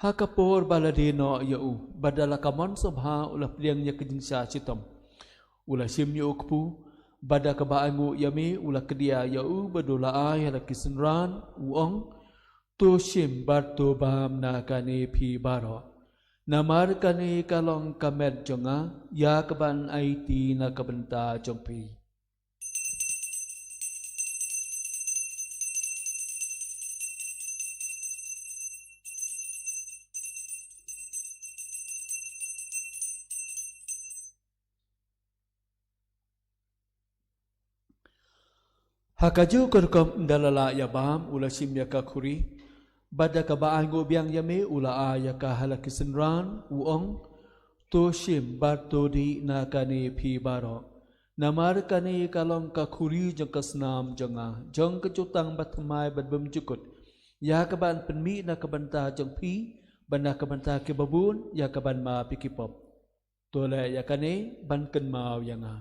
Ha ka por ba la die noh ïa u, bad da la ka mon sngewbha u la pdiang ïa ka jingshah shitom. U la shim ïa u kpu, bad da kaba ainguh ïa me u la kdiah ïa u, bad u la ai ha la ki synran, u ong, to shim bad to bam na kane phi baroh. Namar kane ka long ka met jong nga, ïa kaban aiti na ka bynta jong phi. Ha kajuh ka rukom ynda la lah ïa bam, u la shim ïa ka khuri, bad da kaba ainguh biang ïa me u la ai ïa ka ha la ki synran, u ong, to shim bad to dih na kane phi baroh. Namar kane ka long ka khuri jong ka snam jong nga, jong ka jutang bathymmai bad bymjukut, ïa kaban pynmih na ka bynta jong phi bad na ka bynta kiba bun, ïa kaban map ïa ki pop. To leh ïa kane ban kynmaw ïa nga.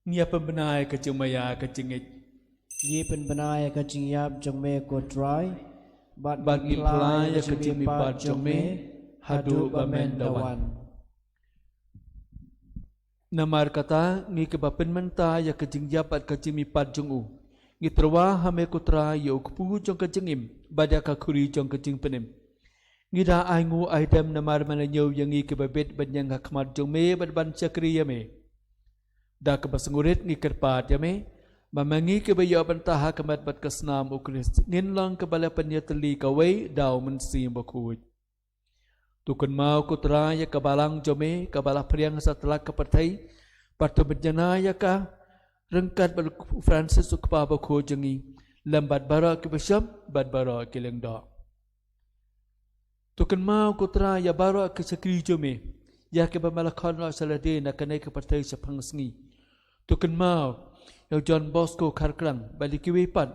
Ngi ïa pynbna ïa ka jingmaïa ka jingngeit. Ngi pynbna ïa ka jingïap jong me ko Trai. Bad ngi phla ïa ka jingmihpat jong me haduh ba men da wan. Namar kata ngi kiba pynmynta ïa ka jingïap bad ka jingmihpat jong u, Ngi tyrwa ha me ko Trai ïa u kpu jong ka jingim bad ïa ka khuri jong ka jingpynim. Ngi da ainguh aidem namar me la ñiew ïa ngi kiba bit ban ïeng ha khmat jong me bad ban shakri ïa me. Da kaba sngewrit ngi kyrpad ïa me, ba ma ngi kiba ïoh bynta ha ka met bad ka snam u Khrist ngin long kiba la pynïatylli kawei da u Mynsiem Bakhuid. To kynmaw ko Trai ïa ka balang jong me kaba la phriang ha satlak ka pyrthei, bad to bynjana ïa ka ryngkat bad u Francis u kpa bakhuid jong ngi, lem bad baroh ki bishop bad baroh ki lyngdoh. To kynmaw ko Trai ïa baroh ki shakri jong me, ïa kiba me la khot noh sha lade na kane ka pyrthei shaphang sngi. To kynmaw ïa u John Bosco Kharkrang bad ïa kiwei pat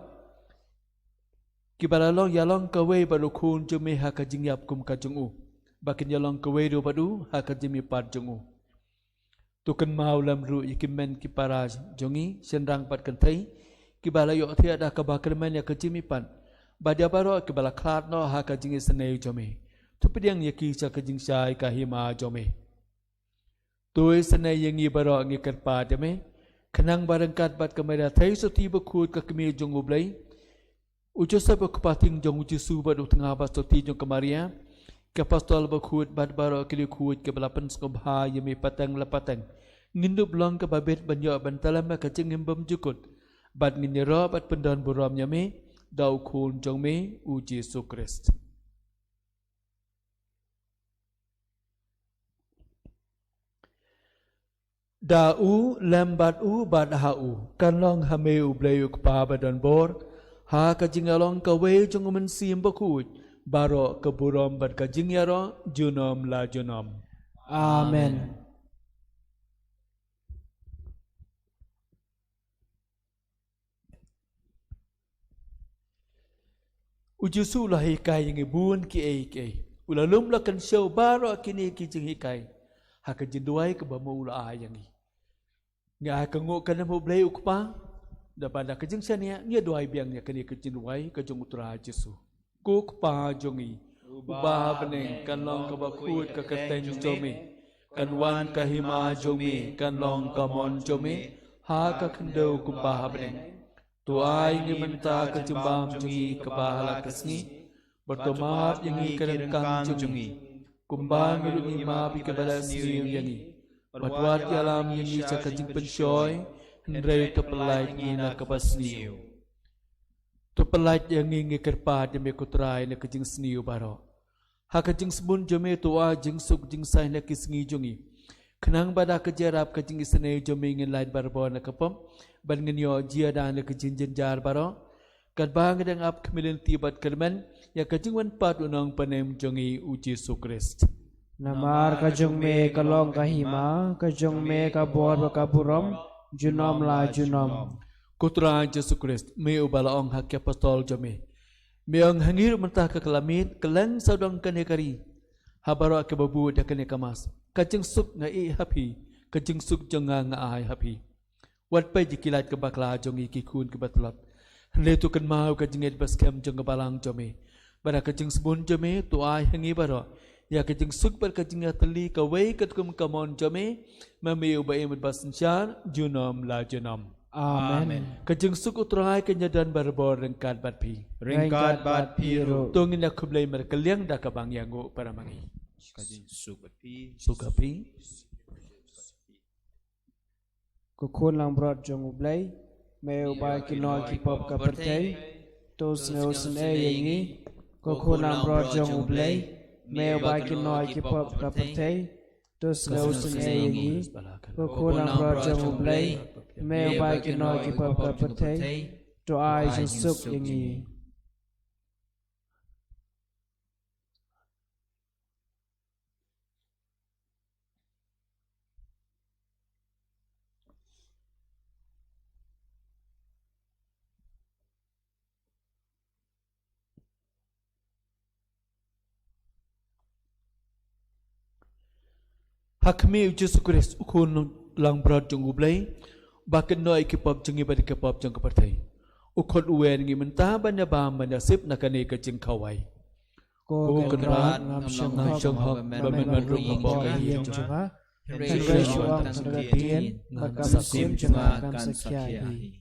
kiba la long ïalong kawei bad u khun jong me ha ka jingïap kum ka jong u, ba kin ïalong kawei ruh bad u ha ka jingmihpat jong u. To kynmaw lem ruh ïa ki hynmen ki para jong ngi shynrang bad kynthei kiba la ïohthiah da kaba kyrmen ïa ka jingmihpat, bad ïa baroh kiba la khlad noh ha ka jingisynei jong me. To pdiang ïa ki sha ka jingshai ka hima jong me. To isynei ïa ngi baroh, ngi kyrpad ïa me, khnang ba ryngkat bad ka Maria Theisotti Bakhuid ka Kmie jong U Blei, u Joseph u kpa tieng jong U Jisu bad u tnga ba sotti jong ka Maria, ki apostol bakhuid bad baroh ki riewkhuid kiba la pynsngewbha ïa me pateng la pateng, ngin dup long kaba bit ban ïoh ban tlem ha ka jingim bymjukut, bad ngin ïaroh bad pyndon burom ïa me da u Khun jong me U Jisu Khrist. Da u, lem bad u, bad ha u, kan long ha me U Blei U Kpa badonbor, ha ka jingïalong kawei jong U Mynsiem Bakhuid, baroh ka burom bad ka jingïaroh junom la junom. Amen. U Jisu u la hikai ïa ngi bun kiei kiei. U la lum la kynshew baroh kine ki jinghikai ha ka jingduwai kaba ma u la ai ïa ngi. Ngi ai ka nguh ka nam ha U Blei U Kpa, da ba da ka jingshaniah ngi duwai biang ïa kane ka jingduwai ka jong U Trai Jisu. Ko Kpa jong ngi, uba ha bneng, kan long kaba khuid ka kyrteng jong me, kan wan ka hima jong me, kan long ka mon jong me ha ka khyndew kumba ha bneng. To ai ngi mynta ka jingbam jong ngi kaba ha la ka sngi, bad to map ïa ngi ki ryngkang jong ngi, kumba ngi ruh ngi map ïa kiba la sniew ïa ngi. Bad wat ïalam ïa ngi sha ka jingpynshoi, hynrei to pyllait ngi na kaba sniew. To pyllait ïa ngi, ngi kyrpad ïa me ko Trai, na ka jingsniew baroh. Ha ka jingsbun jong me to ai jingsuk jingsaiñ na ki sngi jong ngi, khnang ba da ka jingïarap ka jingisynei jong me ngin lait barabor na ka pop, bad ngin ïoh jia da na ka jingjynjar baroh, katba ngi dang ap khmih lynti bad kyrmen ïa ka jingwan pat U Nongpynim jong ngi U Jisu Khrist. Namar ka jong me ka long ka hima, ka jong me ka bor bad ka burom, junom la junom. Ko Trai Jisu Khrist, me uba la ong ha ki apostol jong me, me ong ha ngi ruh mynta ha ka la miet, kylleng sawdong kane ka ri, ha baroh kiba bud ïa kane ka Mass, ka jingsuk nga ïeh ha phi, ka jingsuk jong nga nga ai ha phi. Wat peit ïa ki lait ki bakla jong ngi, ki khun kiba tlot, hynrei to kynmaw ka jingngeit ba skhem jong ka balang jong me. Bad ha ka jingsbun jong me to ai ha ngi baroh ïa ka jingsuk bad ka jingïatylli kawei katkum ka mon jong me, ma me uba im bad ba synshar junom la junom. Amen. Ka jingsuk U Trai kan ïadon barabor ryngkat bad phi. Ryngkat bad phi ruh. To ngin ïa khublei markylliang da kaba ngi ïanguh para ma ngi. Ka jingsuk bad phi. Suk bad phi. Ko Khun langbrot jong U Blei, me uba kynnoh ki pop ka pyrthei, to sngewsynei ïa ngi. Ko Khun langbrot jong U Blei, me uba kynnoh ki pop ka pyrthei, to sngewsynei ïa ngi. Ko Khun langbrot jong U Blei, me uba kynnoh ki pop ka pyrthei, to ai jingsuk ïa ngi. Ha khmih U Jisu Khrist, U Khun langbrot jong U Blei, ba kynnoh ïa ki pop jong ngi bad ïa ki pop jong ka pyrthei, u khot u wer ngi mynta ban ïa bam ban ïa sip na kane ka jingkhawai. Ko Kynrad, ngam shong hok ba men wan rung hapoh ka ïing jong nga, hynrei shu ong tang ka ktien, ba ka mynsiem jong nga kan sa khia hi.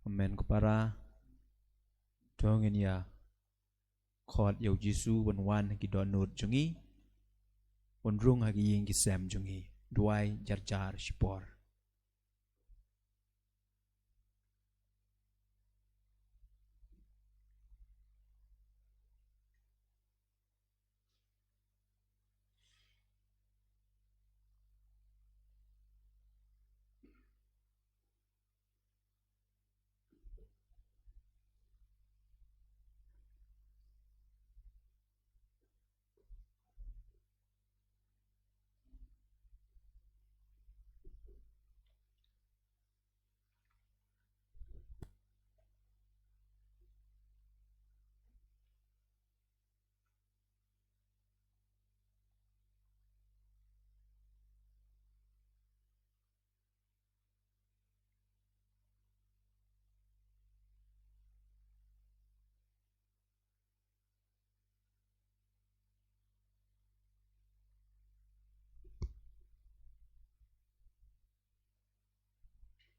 Amen. Ko para, to ngin ïa khot ïa u Jisu ban wan ha ki dohnud jong ngi, ban rung ha ki ïing ki sem jong ngi. Duwai jar jar shipor.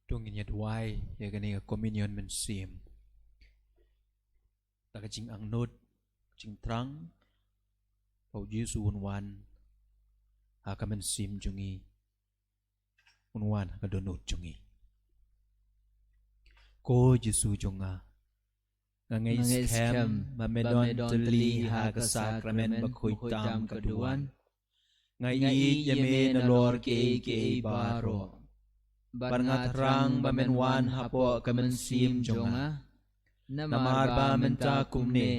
To ngin ïa duwai ïa kane ka communion mynsiem da ka jingangnud, jingthrang ba u Jisu un wan ha ka mynsiem jong ngi, un wan ha ka dohnud jong ngi. Ko Jisu jong nga, nga ngeit skhem ba me don tylli ha ka sakramen bakhuid tam ka duwan. Nga ïeit ïa me nalor kiei kiei baroh. Bad nga thrang ba men wan hapoh ka mynsiem jong nga. Namar ba mynta kumne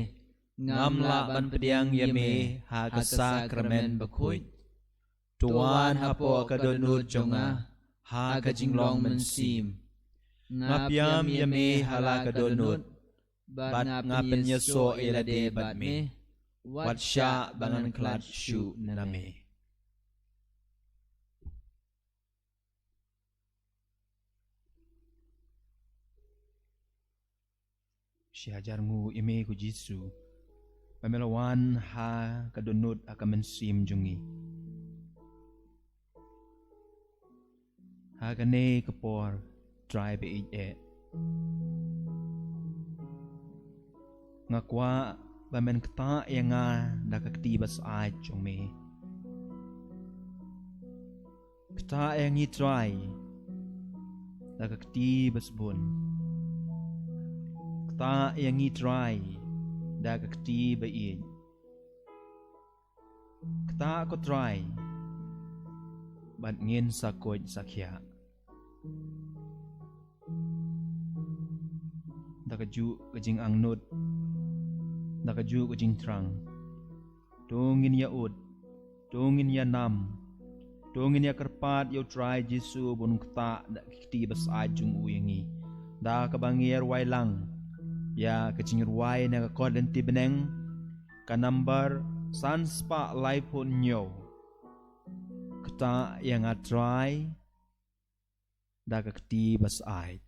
ngam lah ban pdiang ïa me ha ka sakramen bakhuid. To wan hapoh ka dohnud jong nga ha ka jinglong mynsiem. Nga pdiang ïa me ha la ka dohnud bad nga pynïasoh ïa lade bad me, wat shah ba ngan khlad shuh na me. Shi hajar nguh ïa me ko Jisu ba me la wan ha ka dohnud ha ka mynsiem jong ngi. Ha kane ka por Trai ba ïeit eh, nga kwah ba men ktah ïa nga da ka kti ba syaid jong me. Ktah ïa ngi Trai da ka kti ba sbun. Ktah ïa ngi Trai da ka kti ba ïeit. Ktah ko Trai bad ngin sa koit sa khiah. Da kajuh ka jingangnud, da kajuh ka jingthrang, to ngin ïa ud, to ngin ïa nam, to ngin ïa kyrpad ïa u Trai Jisu ban ktah da ki kti ba syaid jong u ïa ngi. Da kaba ngi ïa rwai lang ïa ka jingrwai na ka kot lynti bneng, ka nambar san spah laiphew hynñiew. Ktah ïa nga Trai da ka kti ba syaid.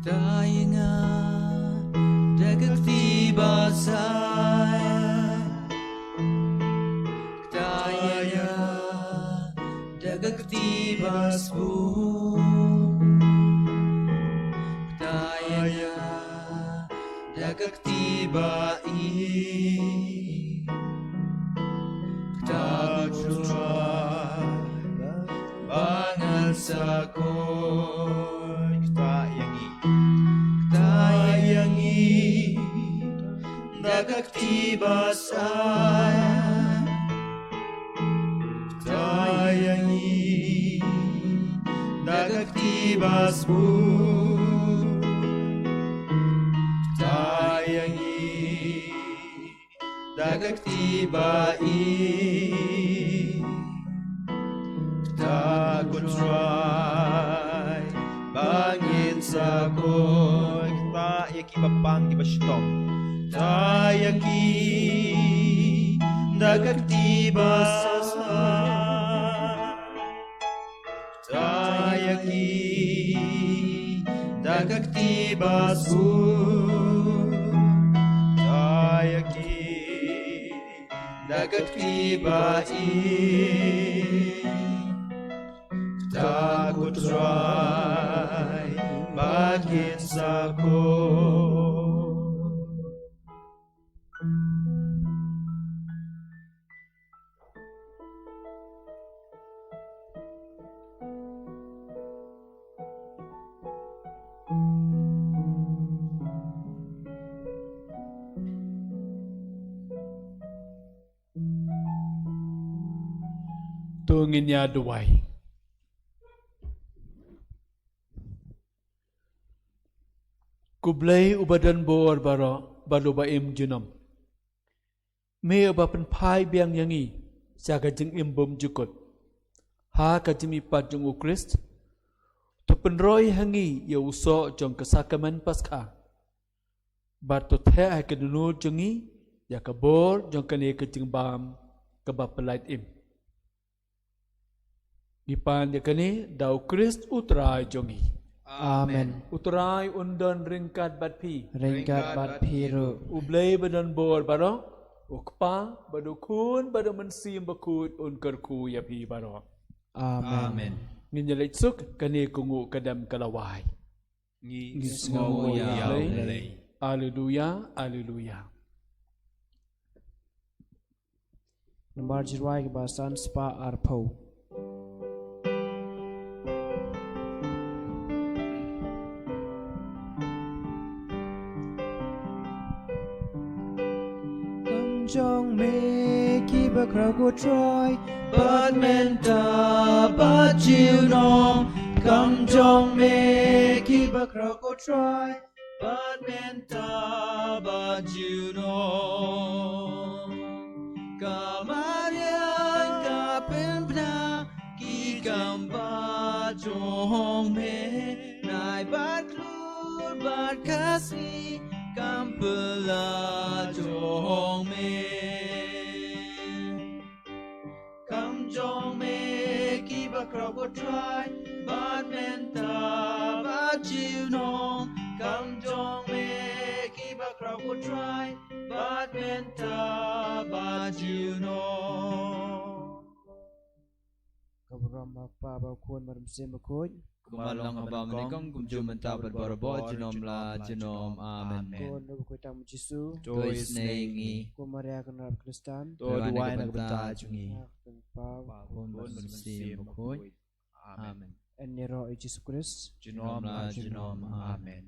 Ktah ïa nga da ka kti ba syaid. Ktah ïa nga da ka kti ba sbun. Ktah ïa nga da ka kti ba ïeit. Ktah ko Trai ba ngan sa koit. Ktah ïa ngi, ktah ïa ngi da ka kti ba syaid. Ktah ïa ngi da ka kti ba sbun. Ktah ïa ngi da ka kti ba ïeit. Ktah ko Trai ba ngin sa koit. Ktah ïa ki ba pang ki ba shitom. Ktah ïa ki da ka kti ba syaid. Ktah ïa ki Da ka kti ba suk, da ïa ki da ka kti ba i, kata ko Trai ba kin sa ko. To ngin ïa duwai. Ko Blei uba don bor baroh bad uba im junom. Me uba pynphai biang ïa ngi sha ka jingim bymjukut ha ka jingmihpat jong u Khrist, to pynroi ha ngi ïa u soh jong ka sakramen Paskha, bad to theh ha ka dohnud jong ngi ïa ka bor jong kane ka jingbam kaba pyllait im. Ngi pan ïa kane da u Khrist u Trai jong ngi. Amen. U Trai un don ryngkat bad phi. Ryngkat bad phi ruh. U Blei ba don bor baroh, u Kpa bad u Khun bad u Mynsiem Bakhuid un kyrkhu ïa phi baroh. Amen. Amen. Ngin ïa leit suk, kane ka nguh ka dem ka la wai. Ngi sngew ïa u Blei. Aleluia, aleluia. Namar jingrwai kaba san spah arphew. Kam jong me ki bakhraw ko Trai, bad mynta bad junom. Kam jong me ki bakhraw ko Trai, bad mynta bad junom. Ka mariang ka pynbna ki kam bad jong me, nai bad klur bad ka sngi kam pynlah jong me. Kam jong me ki bakhraw ko Trai, bad mynta bad junom. Kam jong me ki bakhraw ko Trai, bad mynta bad junom. Ka burom ba Kpa, ba Khun, ba Mynsiem Bakhuid. Kumba long haba nyngkong, kumjuh mynta bad barabor, junom la junom. Amen. Ko Nongpynim u Jisu. To isynei ïa ngi. Ko Maria ka nongrep Khristan. To duwai na ka bynta jong ngi. Kpa, Khun bad Mynsiem Bakhuid. Amen. Yn ïaroh ïa u Jisu Khrist. Junom la junom. Amen.